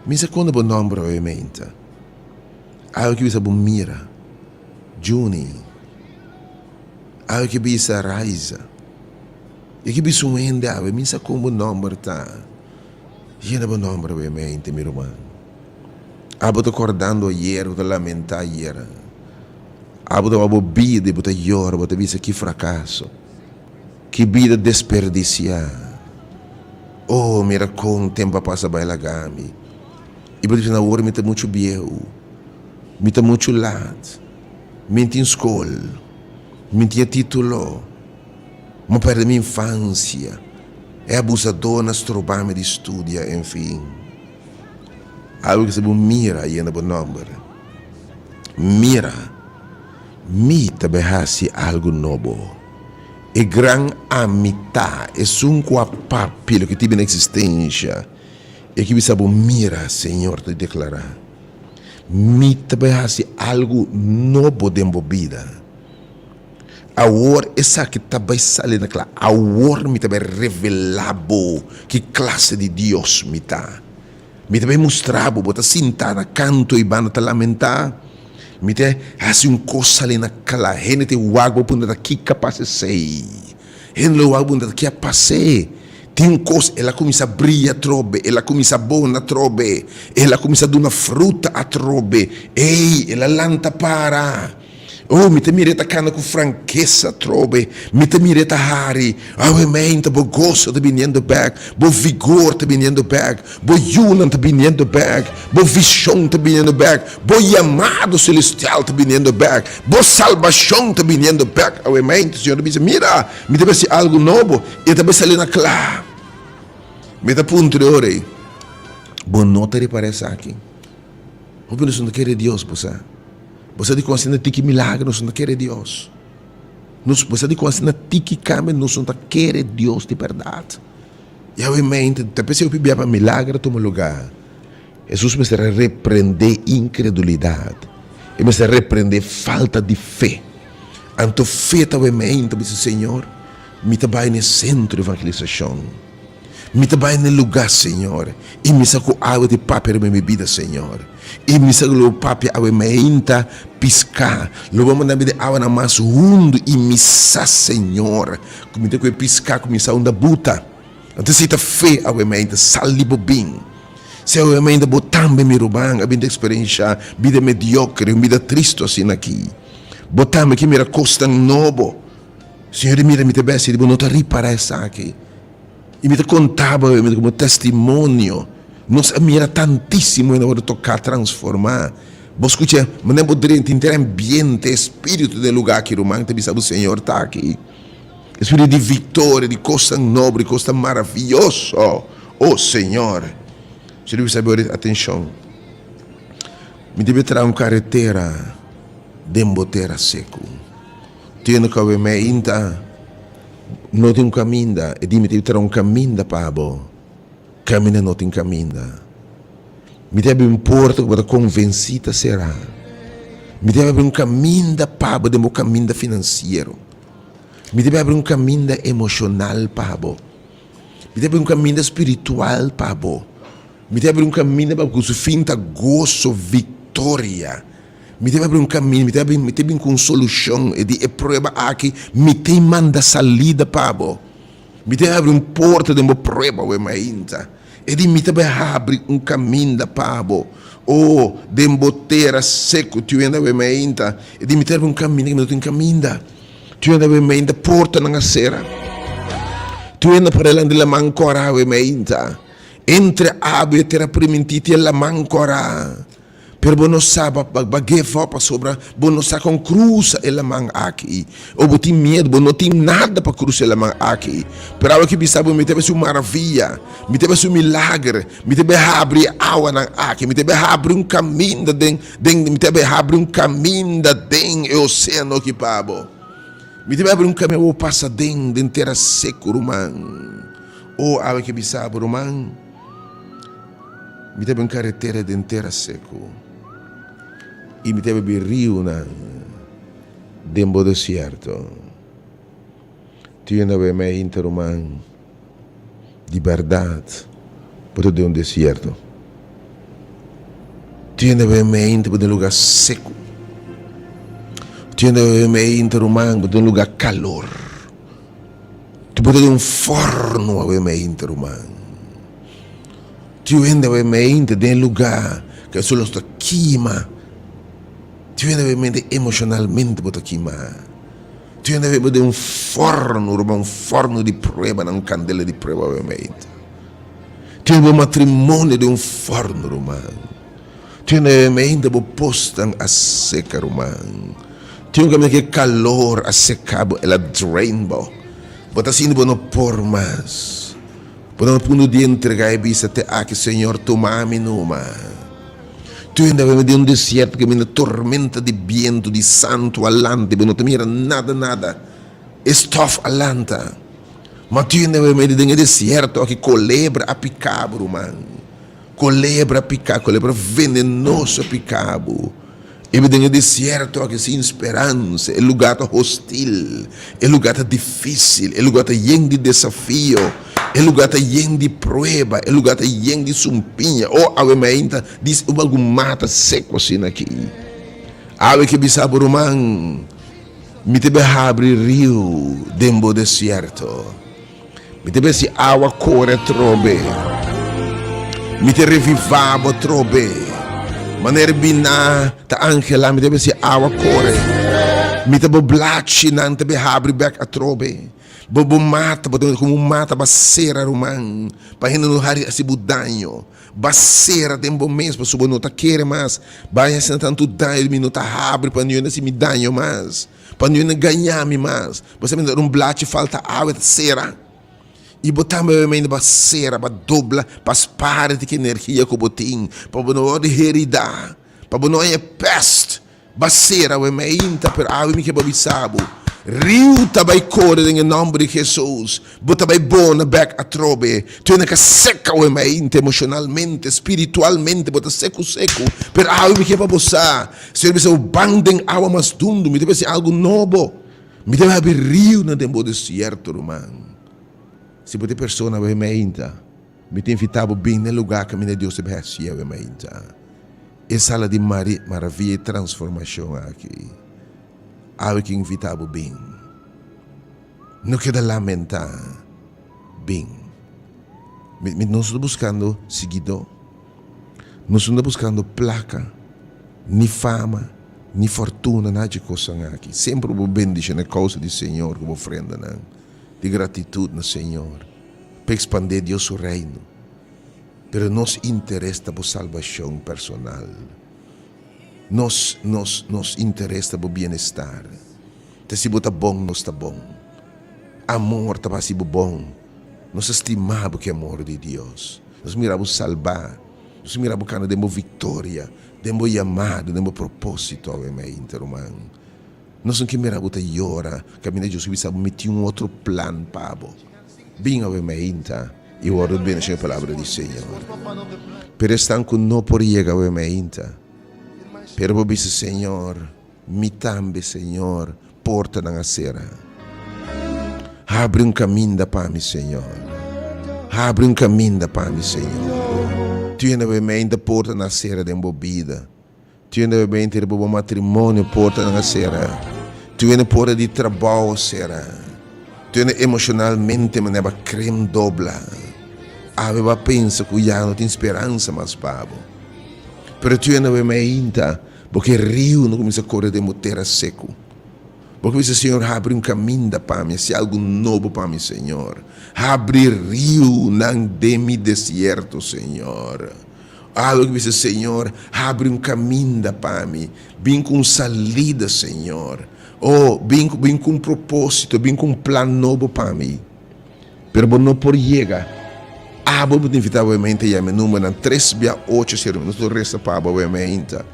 mi sa konde bo nomber awe meinta, awe ki bisa bo mira, Junie, awe ki bisa Raiza, e ki bisa un hende awe, mi sa kon bo nomber ta, yena bo nomber awe meinta mi ruman. Abo ta kordando ayer, bo ta lamentá ayer. Abo ta wak bo bida i bo ta yora, bo ta bisa ki frakaso, ki bida desperdisiá. Oh, mira kon tempu a pasa bai laga mi. I bo ta bisa, awor mi ta muchu bieu, mi ta muchu lat, mi tin skol, mi tin e título, mi a pèrdè mi infansia, e abusadónan a stroba mi di studia, enfin. Algu ki sa bo mira yenda bo nòmber. Mira, mi ta bai hasi algu nobo. E gran Ami ta, esun ku a papia loke tin bini eksistensha, e ki bisa bo mira, Señor ta deklará. Mi ta bai hasi algu nobo den bo bida. Awor esaki ta bai sali na kla. Awor mi ta bai revelá bo ki klase di Dios mi ta. Mi ta bai mustra bo, bo ta sintá na kantu ei banda ta lamentá. Mi ta hasi un kos sali na kla. Hende ta wak bo puntra ta kiko a pasa esei. Hende lo wak bo puntra ta ke a pas'é. Tin un kos, el a kuminsá bria atrobe, el a kuminsá bona atrobe, el a kuminsá duna fruta atrobe. Ei, el a lanta para. Oh, mi ta mira e ta cana cu frankesa atrobe. Mi ta mira e ta hari. Awe meinta, bo goso ta biniendo bek. Bo vigor ta biniendo bek. Bo yunan ta biniendo bek. Bo vision ta biniendo bek. Bo yamado celestial ta biniendo bek. Bo salbacion ta biniendo bek. Awe meinta, Señor ta bisa, mira, mi ta bay haci algo nobo. E ta bay sali na cla. Mi ta puntra e ora ei. Bo no ta ripará esaki? Hopi nos no ta kere Dios, bo sa. Bo sa dikon asina tiki milagro nos no ta kere Dios. Nos, bo sa dikon asina tiki kambio nos no ta kere Dios di bèrdat. Yahweh mente ta p'esei hopi bia pa milagro tuma lugá. Hesus mester a reprendé inkredulidat. E mester a reprendé falta di fe. Anto fe ta wei mente bisa, Señor, mi ta bai na e sentro di evangelisashon. Mi ta bai na e lugá, Señor, i mi sa ku awe ta papia riba mi bida, Señor. I mi sa ku lo bo papia awe mainta piská. Lo bo manda mi den awanan mas hundu, i mi sa, Señor, ku mi ta ku e piská ku mi sa unda buta. Anto si ta fe awe mainta, sal di bo bin. Si awe mainta bo tambe, mi ruman, a bin ta eksperenshá bida mediokre, un bida tristu asina aki. Bo tambe ke mira kosnan nobo. Señor di mira, mi ta besi di bo no ta ripará esaki. I mi ta konta bo awe komo testimonio, nos a mira tantísimo hende a wòrdu toká, transformá. Bo skucha manera bo drenta henter ambiente, e spiritu den e lugá aki, ruman, ta bisa bo, Señor ta aki. E spiritu di viktoria, di kosnan nobo, di kosnan maravioso. O Señor! Señor bisa bo awe, atenshon, mi debe traha un karetera den bo tera seku. Tene ku awe meinta no tin un kaminda, e di mi ta traha un kaminda pa bo, kaminda no tin kaminda. Mi ta habri un porta ku bo ta konvensí ta será. Mi ta habri un kaminda pa bo den bo kaminda finansiero. Mi ta habri un kaminda emoshonal pa bo. Mi ta habri un kaminda spiritual pa bo. Mi ta habri un kaminda pa bo ku su fin ta goso, viktoria. Mi ta habri un kaminda, mi ta habri, mi ta bin ku un solushon. E di e prueba aki, mi ta manda salida pa bo. Mi ta habri un porta den bo prueba awe mainta. E di mi ta bai habri un kaminda pa bo. O, den bo tera seku, tiu hende awe mainta. E di mi ta habri un kaminda, mi no tin kaminda. Tiu hende awe mainta, portanan a sera. Tiu hende para delante di laman kora awe mainta. Entre abo i e tera primintí tin e laman kora. Pero bo no sa ba ba give up pasobra bo no sa kon krusa e laman aki. O bo tin miedu, bo no tin nada pa krusa e laman aki. Pero awe ki bisa bo, mi ta besi un maravia, mi ta besi un milager, mi ta bai habri e awanan aki, mi ta bai habri un kaminda den den mi ta bai habri un kaminda den e oseano aki pa bo. Mi ta bai habri un kaminda pa bo pasa den den tera seku, ruman. O awe ki bisa bo, ruman. Mi ta bin karetera den tera seku, i mi ta bebi riunan den bo desierto. Tin un awe mei hinter ruman, di bèrdat bo ta den un desierto. Tin un awe mei hinter bo den un lugá seku. Tin un awe mei hinter ruman bo den un lugá kalor. Bo ta den un forno awe mei hinter ruman. Tiu hende awe mente den e lugá ku e sol ta kima. Tiu hende awe mente emoshonalmente bo ta kima. Tiu hende awe bo den un fòrnu, ruman, un fòrnu di pruebanan, un kandela di prueba awe mente. Tiu hende bo matrimonio den un fòrnu, ruman. Tiu hende awe mente bo posnan a seka, ruman. Tiu un kaminda ku e kalor a seka bo, el a drain bo. Bo ta sinti bo no por mas. Bo ta na punto di entregá i bisa, Te aki, Señor, tuma mi numa. Tu hende a bini den un desierto kaminda tormenta di bientu di santu a lanta i bo no ta mira nada, nada. E stof a lanta. Ma tu hende a bini den e desierto aki, kolebra a piká bo, ruman. Kolebra a piká, kolebra venenoso a piká bo. E den e desierto aki sin speransa, e lugá ta hostil, e lugá ta difísil, e lugá ta yen di desafio, e lugá ta yen di prueba, e lugá ta yen di sumpiña. O, awe mainta dis un algun mata seku asina aki. Awe ke bisa bo ruman, Mi ta bai habri riu den bo desierto. Mi ta besi awa kore atrobe. Mi ta revivá bo atrobe. Manera biná ta angelá, mi ta besi awa kore. Mi ta bo blachinan ta be habri bèk atrobe. Bo bo mata, bo ta komo un mata ba sera ruman, pa hende no hari hasi bo daño. Ba sera den bo mes pasobra bo no ta kere mas. Ba hasi tantu daño di mi no ta habri pa niun hasi mi daño mas. Pa niun gañá mi mas. Bo sa mi ta un blachi falta awa e ta sera. I bo tambe obviamente bo a sera, bo a dobla pa spara di ki energia ku bo tin, pa bo no wòrdu heridá, pa bo no haña pèst. Bo a sera awe meinta, pero awe mi ke bo bisa bo, riu ta bai kore den e nòmber di Hesus. Bo ta bai bona bèk atrobe. Tur hende ka seka awe meinta emoshonalmente, spiritualmente bo ta seku seku, pero awe mi ke pa bo sa, Señor bisa bo ban den awa mas dundu, mi ta bai hasi algu nobo. Mi ta bai habri riunan den bo desierto, ruman. Si bo ta e persona awe meinta, mi ta invitá bo bin na e lugá kaminda Dios ta bai hasi awe meinta. E sala di maravia i transformashon aki. Awe ke invitá bo bin. No keda lamentá. Bin. Mi, mi, nos no ta buskando siguidó. Nos no ta buskando plaka, ni fama, ni fortuna, nada dje kosnan aki. Semper bo bendishona e kousa di Señor ku bo ofrendanan di gratitut na Señor pa ekspandé Dios su Reino. Pero nos interes ta bo salbashon personal. Nos, nos, nos interes ta bo bienestar. Ta si bo ta bon, nos ta bon. Amor ta pa hasi bo bon. Nos ta stima bo ku e amor di Dios. Nos mira bo salbá. Nos mira bo kana den bo viktoria, den bo yamado, den bo propósito awe mainta, ruman. Nos no ke mira bo ta yora kaminda Dios a bisa bo mi tin un otro plan pa bo. Bin awe mainta i wòrdu bendishon e palabra di Señor. Pero esnan ku no por yega awe mainta, pero bo bisa, Señor, Mi tambe, Señor, portanan a sera. Habri un kaminda pa mi, Señor. Habri un kaminda pa mi, Señor. Tene bo mente portanan a sera den bo bida. Tene bo mente riba bo matrimonio portanan a sera. Tene porta di trabou a sera. Tene emoshonalmente manera bo a krem dobla. Awe bo a pensa ku ya no tin speransa mas pa bo. Pero tene bo mente Bo ke riu no kuminsá kore den bo tera seku. Bo ke bisa, Señor, habri un kaminda pa mi, hasi algu nobo pa mi, Señor. Habri riunan den mi desierto, Señor. Algu ke bisa, Señor, habri un kaminda pa mi, bin ku un salida, Señor. Oh, bin bin ku un propósito, bin ku un plan nobo pa mi. Pero bo no por yega. Abo bo ta invitá bo mente yama e numbernan tres bia ocho sero. Nos lo resa pa abo mainta.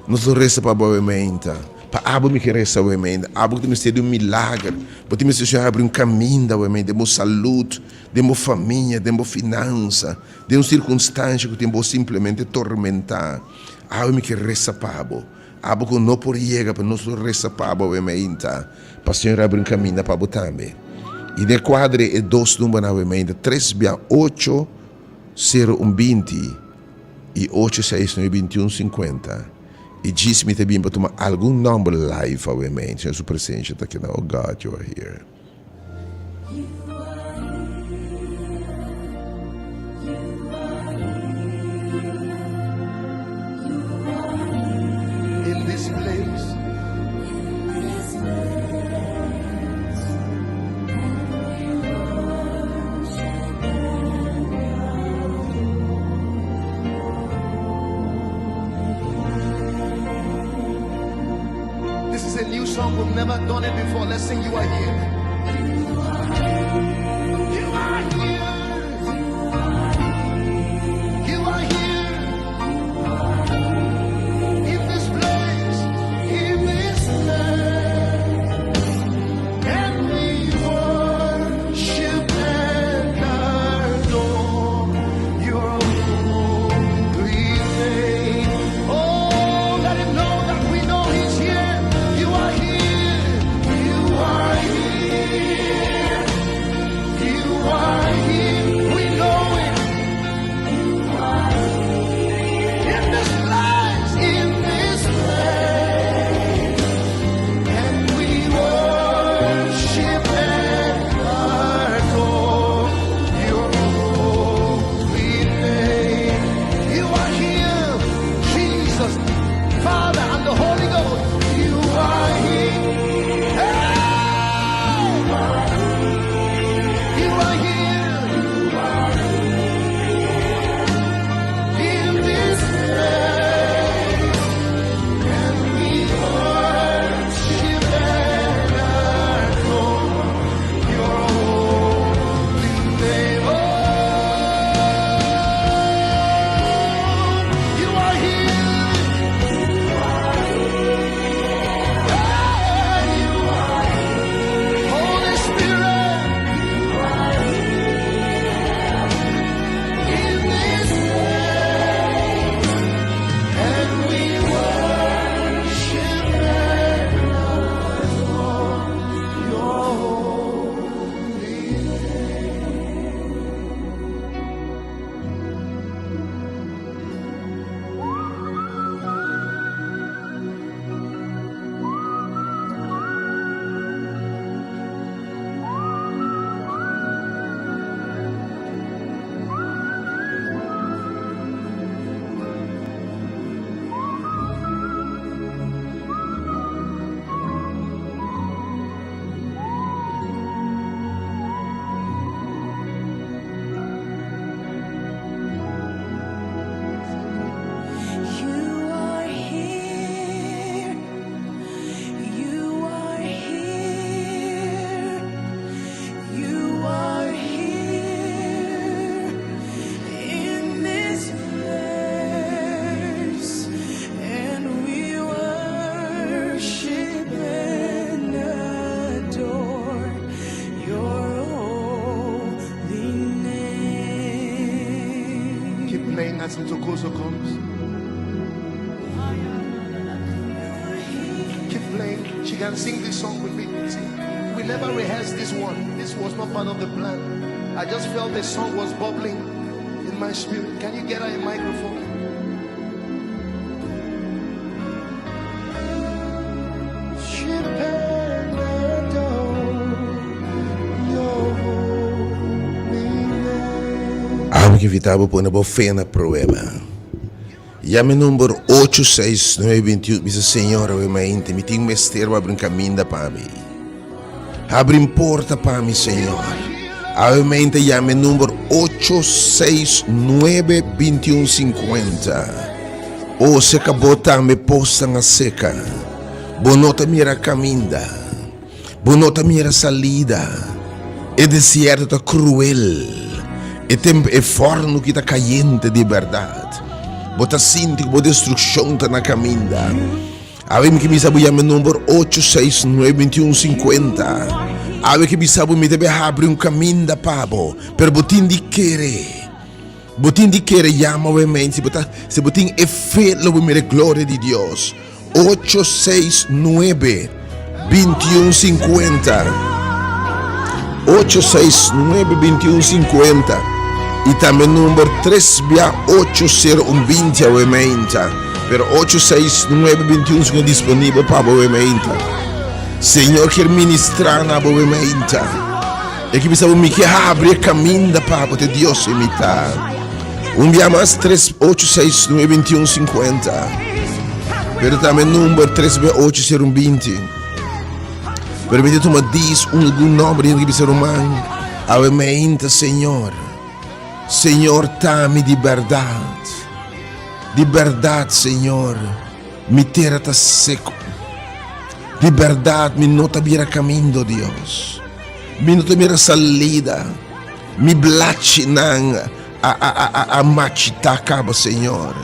Nos lo resa pa abo mainta. Pa abo mi ke resa awe mainta. Abo ku ta mester di un milager. Bo tin mester Señor habri un kaminda awe mainta den bo salud, den bo famia, den bo finansa, den un sirkunstansha ku tin bo simplemente tormentá. Awe mi ke resa pa bo. Abo ku no por yega, pero nos lo resa pa abo awe mainta. Pa Señor abri un caminda pa bo tambe. Y den cuadre e dos numbernan awe mainta, tres bia ocho, sero un binti y ocho seis nuebe bintiun sinkuenta. Y djis mi ta bin pa tuma algun nomber live awe mainta. Señor su presencia ta keda. Oh God, you are here. In this place. This is a new song. We've never done it before. Let's sing You Are Here. You are here. You are here. In this place. In this place. And we worship and adore your holy name. Oh, let him know that we know he's here. You are here. You are here. As Ntokozo comes. Keep playing. She can sing this song with me. See, we never rehearsed this one. This was not part of the plan. I just felt the song was bubbling in my spirit. Can you get her a microphone? Amo ke invita bo pone bo fe na prueba. Yama e number ocho seis nuebe binti un bisa Señor awe mainta mi tin mester bo abri un caminda pa mi. Abri un porta pa mi Señor. Awe mainta yama e number ocho seis nuebe binti un cincuenta. O seka bo tambe posnan a seka. Bo no ta mira caminda. Bo no ta mira salida. E desierto ta cruel. E temp e forno ki ta cayente di berdad. Bo ta sinti cu bo destruccion ta na caminda. Awe mi ke bisa bo yama e number ocho seis nuebe binti un cincuenta. Awe ke bisa bo mi ta be habri un caminda pa bo, pero bo tin di kere. Bo tin di kere yama bo e mente, si bo ta, si bo tin e fe lo bo mira e gloria di Dios. Ocho seis nuebe 21 50 8 6 9 21 50 y tambe number 3 bia 8 0 1 20 awe meinta pero 8 6 9 21 50 disponibel pa bo awe meinta Señor kier ministra na bo awe meinta e ki bisa bo mi ke habri e caminda pa bo te Dios e mi ta un bia mas 3 8 6 9 21 50 pero tambe number 3 bia 8 0 1 20 pero mi te tuma dis un algun nomber di bisa ruman awe meinta Señor Señor ta mi di berdad di berdad Señor Mi tera ta seku. Di bèrdat mi no ta mira kamindo, Dios. Mi no ta mira salida. Mi blachinan a a a a a machitá kaba, Señor.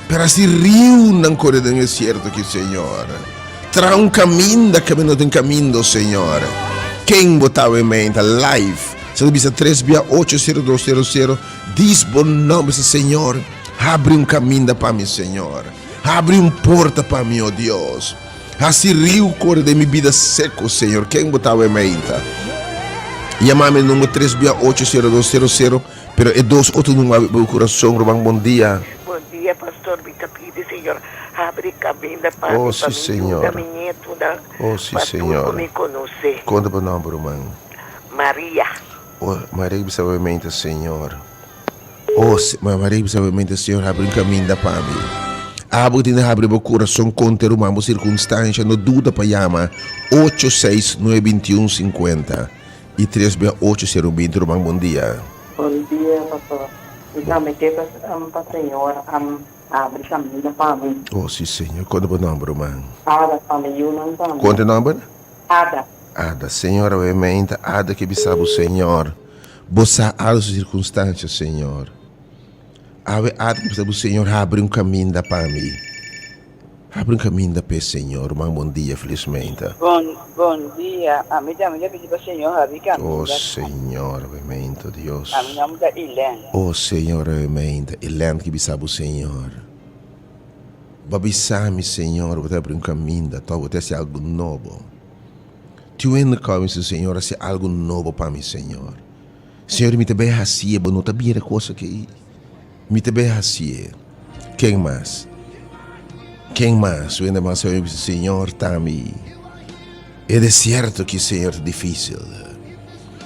Pero hasi riunan kore den desierto aki, Señor. Traha un kaminda ke mi no tin kamindo, Señor. Ken bo ta awe meinta live? Sa ta bisa tres bia ocho sero dos sero sero. Dis bo nòmber, Señor. Habri un kaminda pa mi, Señor. Habri un porta pa mi, o Dios. Hasi riu kore den mi bida seku, Señor. Ken bo ta awe mainta? Yama mi number tres bia ocho sero dos sero sero, pero e dos otro number habri bo kurason. Ruman, bon dia. Bon dia, pastor. Mi ta pidi, Señor, habri kaminda pa mi, Oh, pa si, mi Señor. yuda mi nietunan, Oh, si, pa tur ku Señor. mi konosé. Konta bo nomber, ruman. Maria. Oh, Maria bisa awe mainta, Señor. Oh, Maria bisa awe mainta, Señor, habri un kaminda pa mi. Abo tin di habri bo kurason konta e ruman bo sirkunstansha, no duda pa yama ocho seis nuebe bintiun sinkuenta i tres bia ocho sero binti. Ruman, bon dia. Bon dia, pastor. Mi tambe ke pa Señor habri kaminda pa mi. Oh, si, Señor. Konta bo nomber, ruman? Ada, pa mi yunan tambe. Konta e nomber? Ada. Ada, Señor, awe mainta Ada ke bisa bo, Señor. Bo sa al su sirkunstansha, Señor. Awe Ada ke bisa bo, Señor, habri un kaminda pa mi. Habri un kaminda p'e, Señor. Ruman, bon dia, felis mainta. Bon, bon dia. Ami tambe ta pidi pa Señor habri kaminda Oh, pa mi. Señor, awe mainta, Dios. Ami nomber ta Ilen. Oh, Señor, awe mainta. Ilen ke bisa bo, Señor. Bo a bisa mi, Señor, bo ta habri un kaminda, tòg bo ta hasi algu nobo. Tin un hende kòrda mi si Señor hasi algu nobo pa mi Señor. Señor mi ta bay hasié bo no ta mira kos aki mi ta bay hasié. Ken mas? Ken mas? Un hende mas a bisa Señor ta mi e desierto aki Señor ta dificil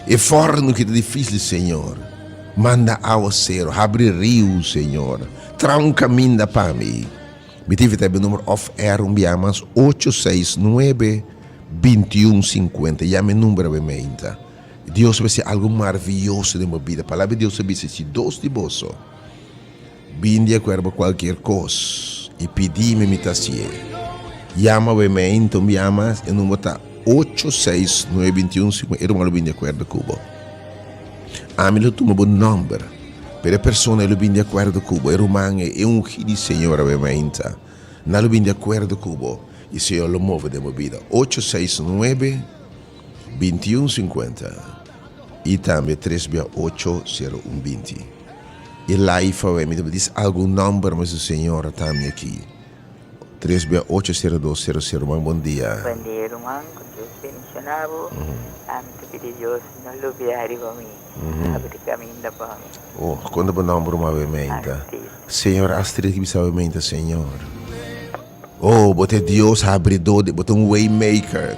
e forno aki ta dificil Señor manda awasero habri riu Señor traha un kaminda pa mi. Mi ta invita bo number off air un bia mas ocho seis nuebe bintiun sinkuenta yama e number awe meinta Dios a hasi algo marviyoso den bo bida palabra di Dios a bisa si dos di boso bin di akuerdo pa kualkier kos i pidi mi mi ta hasié yama awe meinta un bia mas e number ta ocho seis nuebe bintiun sinkuenta e ruman lo bin di akuerdo ku bo ami lo tuma bo number. Pero e persona ei lo bin di akuerdo ku bo, e ruman ei, e ungí di Señor awe mainta, nan lo bin di akuerdo ku bo i Señor lo move den bo bida. Ocho seis nuebe, bintiun sinkuenta i tambe tres bia ocho sero un binti. E live awe mi ta bisa algun nomber ma su señora tambe aki. Tres bia ocho sero dos sero sero ruman bon dia. Bon dia ruman ku Dios bendiciona bo ami ta pidi Dios no lubia riba mi abri caminda pa mi. Oh konta bo nomber ruman awe meinta. Astrid. Señor Astrid ki bisa awe meinta señor. Oh bo ta e Dios habridor di bo ta un way maker.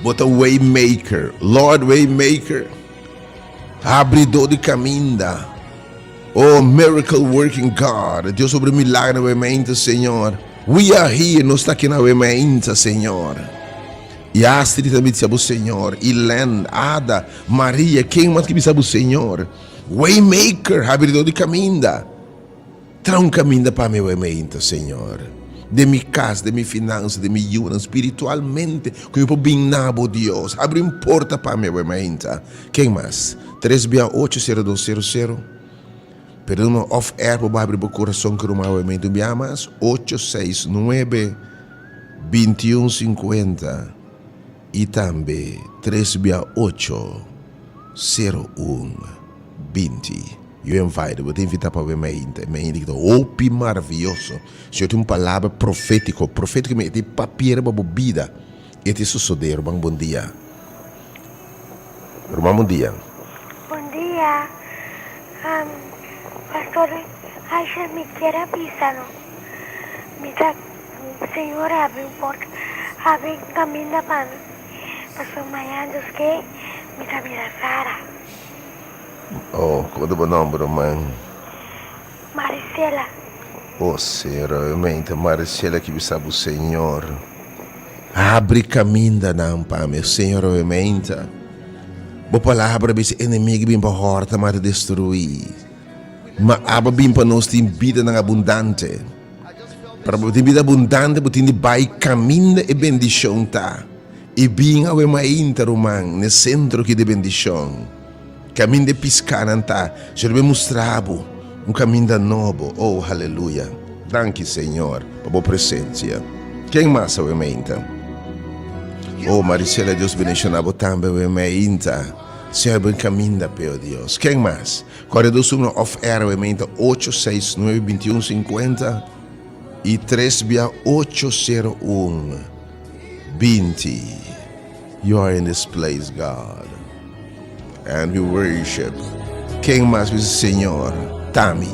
Bo ta way maker Lord way maker habridor di caminda. Oh miracle working God, Dios obra milagro na mente, Señor. We are here, nos ta aki na mente, Señor. Y Astrid ta bisa bo, Señor. Y Len, Ada, Maria, ken mas ki bisa bo, Señor. Waymaker, habridor di caminda. Traha un caminda pa mi mente, Señor. Den mi cas, den mi finansa, den mi yunan, spiritualmente, cu mi por bin na bo, Dios. Habri un porta pa mi mente. Ken mas? Tres bia ocho sero dos sero sero. Pero no off air bo habri bo corazon ku ruman awe Un bia mas ocho seis nuebe bintiun sinkuenta i tambe tres bia ocho sero un binti. You invited, bo ta invita pa awe mainta. E mainta ki ta hopi maraviyoso. Señor tin un palabra profetiko, profetiko mi e tin papia riba bo bida. E tin sosode. Ruman bon dia. Ruman bon dia. Bon dia pastor Aisha mi kier a bisa no mi ta señor habri un porta habri un caminda pa mi pasobra mañana Dios ke mi ta bira Sara. Oh como ta bo nomber ruman? Marisela. Oh señor obviamente Marisela ki bisa bo señor. Habri kamindanan pa mi, Señor, obviamente. Bo palabra bisa enemigo bin pa horta, mata, destruí. Ma abo bin pa nos tin bidanan abundante. Para bo tin bida abundante, bo tin di bai kaminda e bendishon ta. I bin awe mainta, ruman, n'e sentro ki di bendishon. Kaminda e piskanan ta, Señor bin mustra bo un kaminda nobo. Oh, haleluya! Danki, Señor, pa bo presensia. Ken mas awe mainta? Oh, Marisela, Dios bendiciona bo tambe awe mainta. Señor bin kaminda p'e, oh Dios. Ken mas? Kore dos uno off air awe mainta, ocho seis nuebe bintiun sinkuenta i tres bia ocho sero un binti. You are in this place, God, and we worship. Ken mas bisa, Señor, ta mi.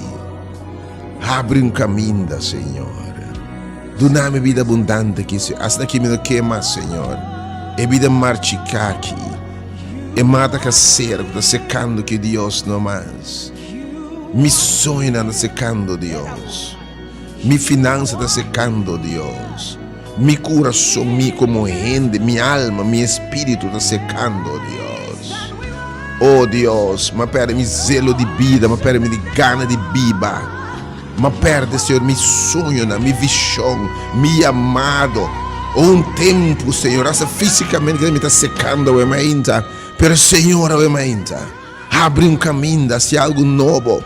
Habri un caminda, Señor. Duna mi bida abundante ki, asina ki mi no ke mas, Señor. E bida marchiká aki, e mata kasero ku ta sekando ki Dios no mas. Mi soñonan ta sekando, Dios. Mi finansa ta sekando, Dios. Mi kurason, mi komo hende, mi alma, mi espíritu ta sekando, Dios. Oh Dios, m'a pèrdè mi zelo di bida, m'a pèrdè mi di gana di biba. M'a pèrdè, Señor, mi soñonan, mi vishon, mi yamado. Oh, un tempu, Señor, asta físikamente mi ta sekando awe mainta, pero Señor, awe mainta, habri un kaminda, hasi algu nobo.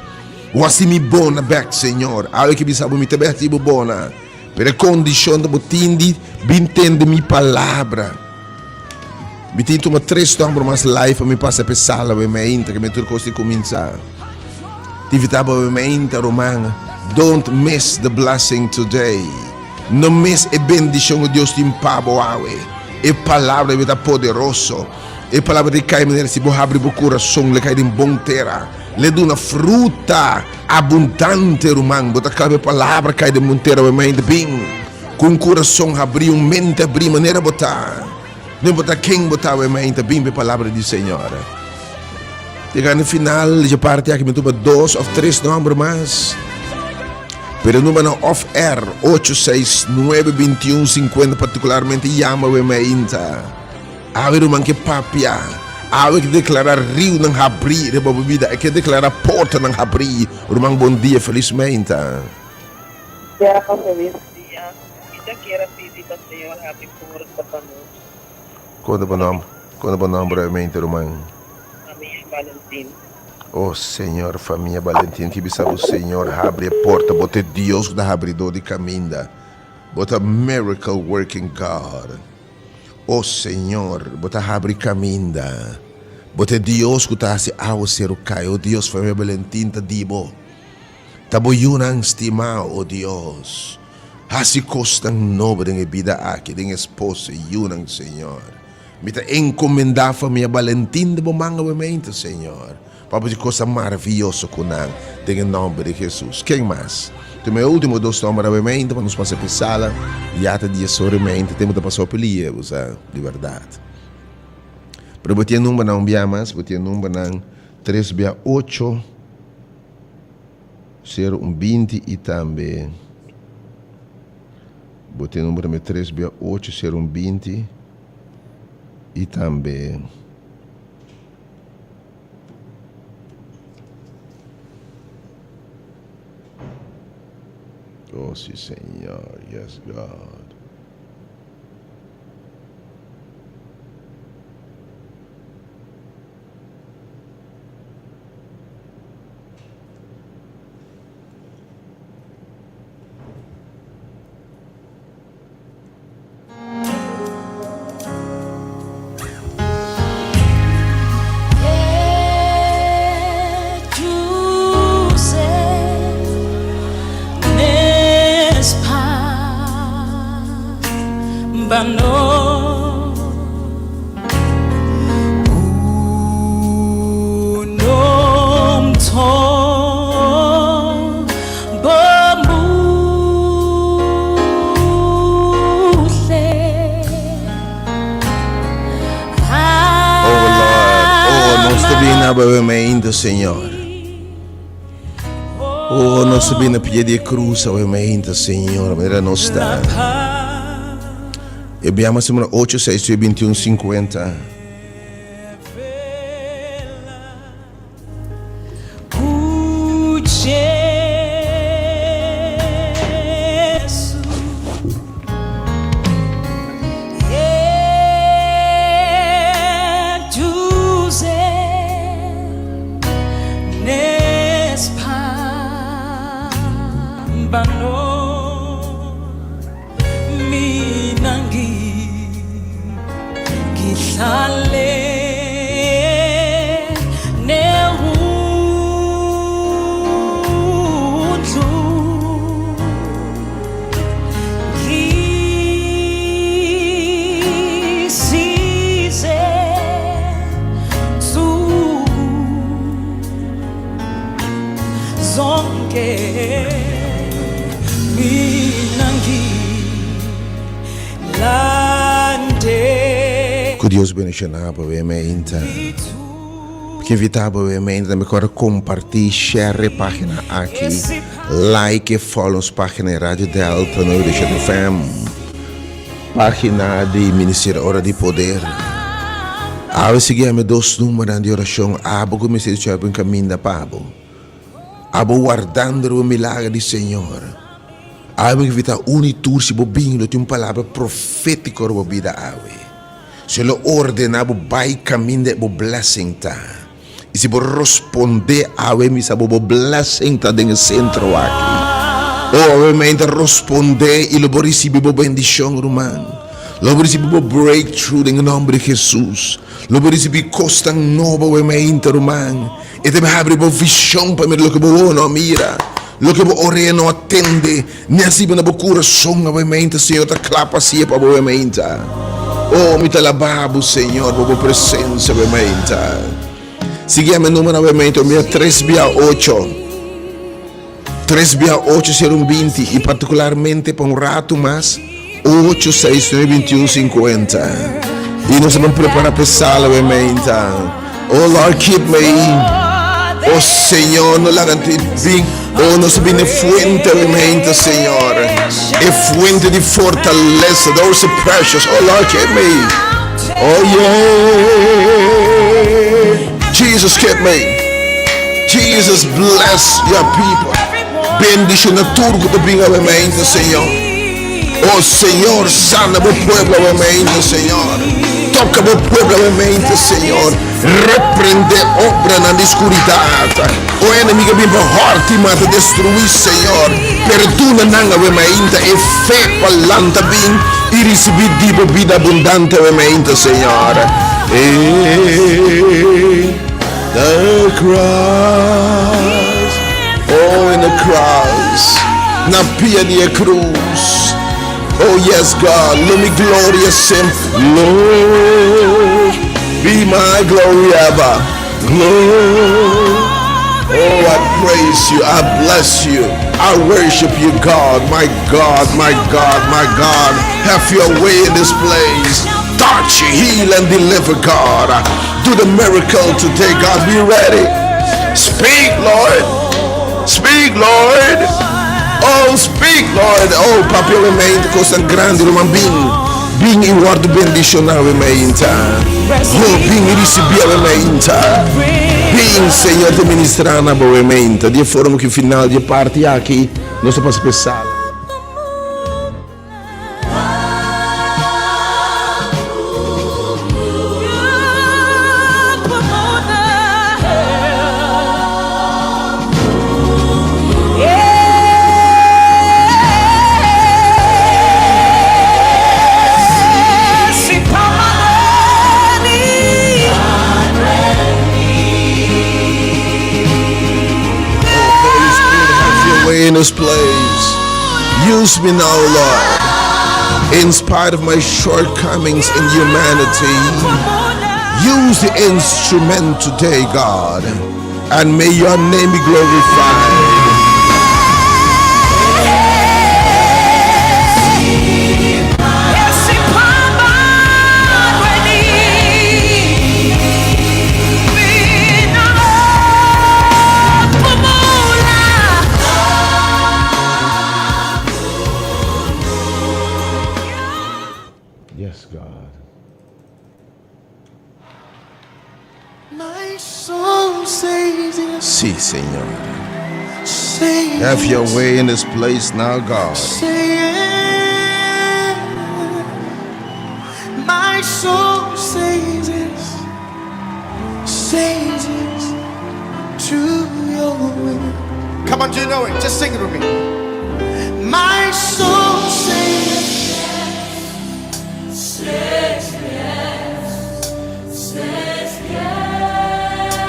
O hasi mi bona bèk, Señor. Awe ke bisa bo, mi ta bèk hasi bo bona. Pero e kondishon ta bo tin di bin tende mi palabra. Mi tin tuma tres nòmber mas live pa mi pasa p'e sala awe meinta ke mi tur kos tin kuminsá. Ti invitá bo awe meinta, ruman, don't miss the blessing today. No miss e bendishon ku Dios tin pa bo awe. E palabra debe ta poderoso. E palabra ta kai manera si bo habri bo kurason, le kai den bon tera. Le duna fruta abundante, ruman. Bo ta kla pa e palabra kai den bon tera, obviamente. Bin ku un kurason habrí, un mente habrí, manera bo ta. No importa ken bo ta, obviamente. Bin pa e palabra di Señor. Yega na final di e parti aki, mi tuma dos of tres nomber mas. Pero número off air, 8, 6, 9, 21, 50, partikularmente yama we mainta. Awe ruman ke papia, awe ke deklará riunan habrí riba bo bida, e ke deklará portanan habrí. Ruman bon dia, felis meinta. Ya, felis dia. Mi ta kier a pidi pa Señor habri porta pa nos. Kon ta bo nomber? Kon ta bo nomber awe meinta ruman? Famia Valentin. Oh Señor, famia Valentin ke bisa bo Señor habri e porta, bo ta e Dios ku ta habridor di kaminda, bo ta miracle working God. O Señor, bo ta habri caminda. Bo ta e Dios ku ta hasi awaseru kai, o Dios, famia Balentin ta di bo. Ta bo yunan stimá, o Dios. Hasi kosnan nobo den e bida aki, den esposo i yunan, Señor. Mi ta enkomendá famia Balentin den bo man awemente, Señor. Pa bo hasi kosnan maravioso ku nan, den e nòmber di Hesus. Ken mas? Tuma e último dos nòmber awemente pa nos pasa p'e sala. Ya ta dies ora i meinte, tempu ta pasa hopi lihe, bo sa, di bèrdat. Pero bo tin e numbernan un bia mas, bo tin e numbernan tres bia ocho, sero un 20 i tambe bo tin e number tambe tres bia ocho, sero un 20 i tambe. Oh si Señor, yes God. Oh Lord, oh nos ta bini na bo mente, Señor. Oh, nos ta bini na pie di e cruz awe mente, Señor, manera nos ta. E biama semana 8, 6, 21, 50. Ku Dios bendiciona bo e meinta. Ke invita bo e meinta tambe kore comparti, share e pagina aki, like e follow nos pagina di Radio Delta 97 FM, pagina di Ministerio Ora di Poder. Awe sigui ami dos numbernan di oracion abo ku mester di chòi pa un kaminda pa bo. Abo wardando riba milager di Señor. Awe mi invita unu i tur si bo bin lo tin un palabra profetico riba bo bida awe. Señor lo ordena bo bai caminda e bo blessing ta. I si bo rosponde awe mi sa bo bo blessing ta den e centro aki. Oh awe mi ta rosponde i lo bo ricibi bo bendicion ruman. Lo bo ricibi bo breakthrough den e nomber di Jesus. Lo bo ricibi cosnan nobo awe mi ruman. E ta habri bo vishon pa mira loke bo wowo no a mira, loke bo orea no a tende, ni a siba na bo kurason awe meinta. Señor ta kla pa hacié pa bo awe meinta. Oh, mi ta alabá bo, Señor, pa bo presencia awe meinta. Sigui a mi numero awe meinta, mi a tres bia ocho, tres bia ocho sero un 20, i partikularmente pa un ratu mas, ocho seis nueve 21 50. I nos ta ban prepara pa e sala awe meinta. Oh Lord, keep me. Oh Señor, no laga ti bin. Oh, nos ta bin e fuente awe meinta, Señor. E fuente di fortalesa, those are precious. Oh Lord, keep me. Oh yeah. Jesus, keep me. Jesus, bless your people. Bendiciona tur ku ta bin awe meinta, Señor. Oh Señor, sana bo pueblo awe meinta, Señor. Toca bo pueblo awe meinta, Señor. Reprende obranan di oscuridad. O enemigo bin pa horti, mata, destrui, Señor. Perdona nan awe meinta e fe pa lanta bin i ricibi di bo bida abundante awe meinta, Señor. In the cross. Oh, in the cross. Na pia di e cruz. Oh, yes, God. Lo mi gloria semper. Lord, be my glory ever. Glory. Oh, I praise you. I bless you. I worship you, God. My God, my God, my God. Have your way in this place. Touch, heal, and deliver, God. Do the miracle today, God. Be ready. Speak, Lord. Speak, Lord. Oh, speak, Lord. Oh, papia mente kosnan grandi ruman bin. Bin i wòrdu bendishoná awe mainta. Oh, bin i risibí awe mainta. Bin, Señor ta ministrá na bo awe mainta. Di e forma ku final di e parti aki nos ta pasa pa e sala. Holy Spirit, have your way in this place. Use me now, Lord. In spite of my shortcomings in humanity, use the instrument today, God, and may your name be glorified. Yes, God. Sí, Señor. Have your way in this place now, God. My soul says yes, says yes to your will. Come on, do you know it? Just sing it with me. My soul says Says yes, says yes.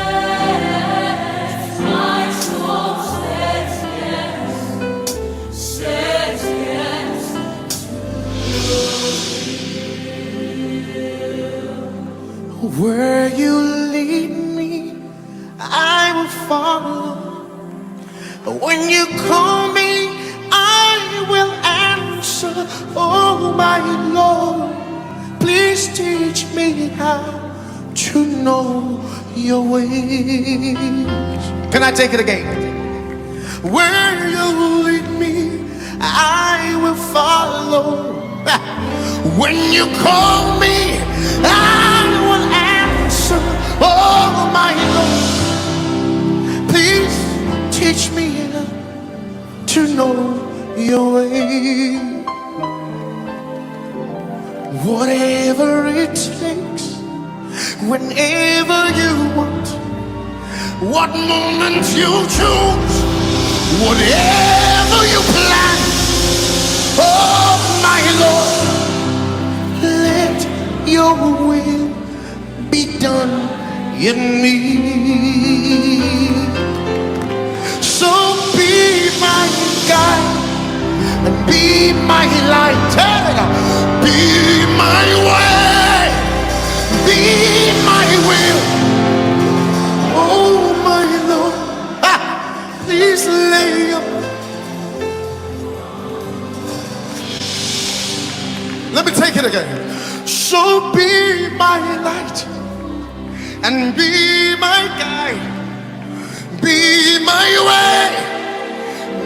My soul says yes, says yes Where you lead me, I will follow. When you call me, I will answer. Oh, my Lord, please teach me how to know your ways. Can I take it again? Where you lead me, I will follow. When you call me, I will answer. Oh, my Lord, please teach me to know your way. Whatever it takes, whenever you want, what moment you choose, whatever you plan, oh my Lord, let your will be done in me. So be my guide and be my light. Hey, Be my way, be my will. Oh my Lord, ah, please lay your Let me take it again. So be my light and be my guide, be my way,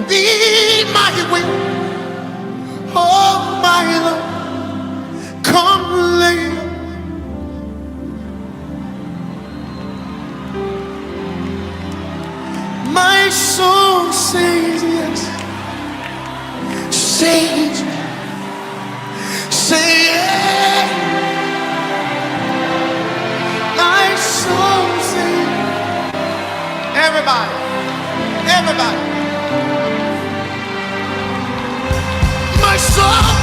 be my will. Oh my Lord, come lay. My soul says yes, says, say yes. My soul says, everybody, everybody. My soul.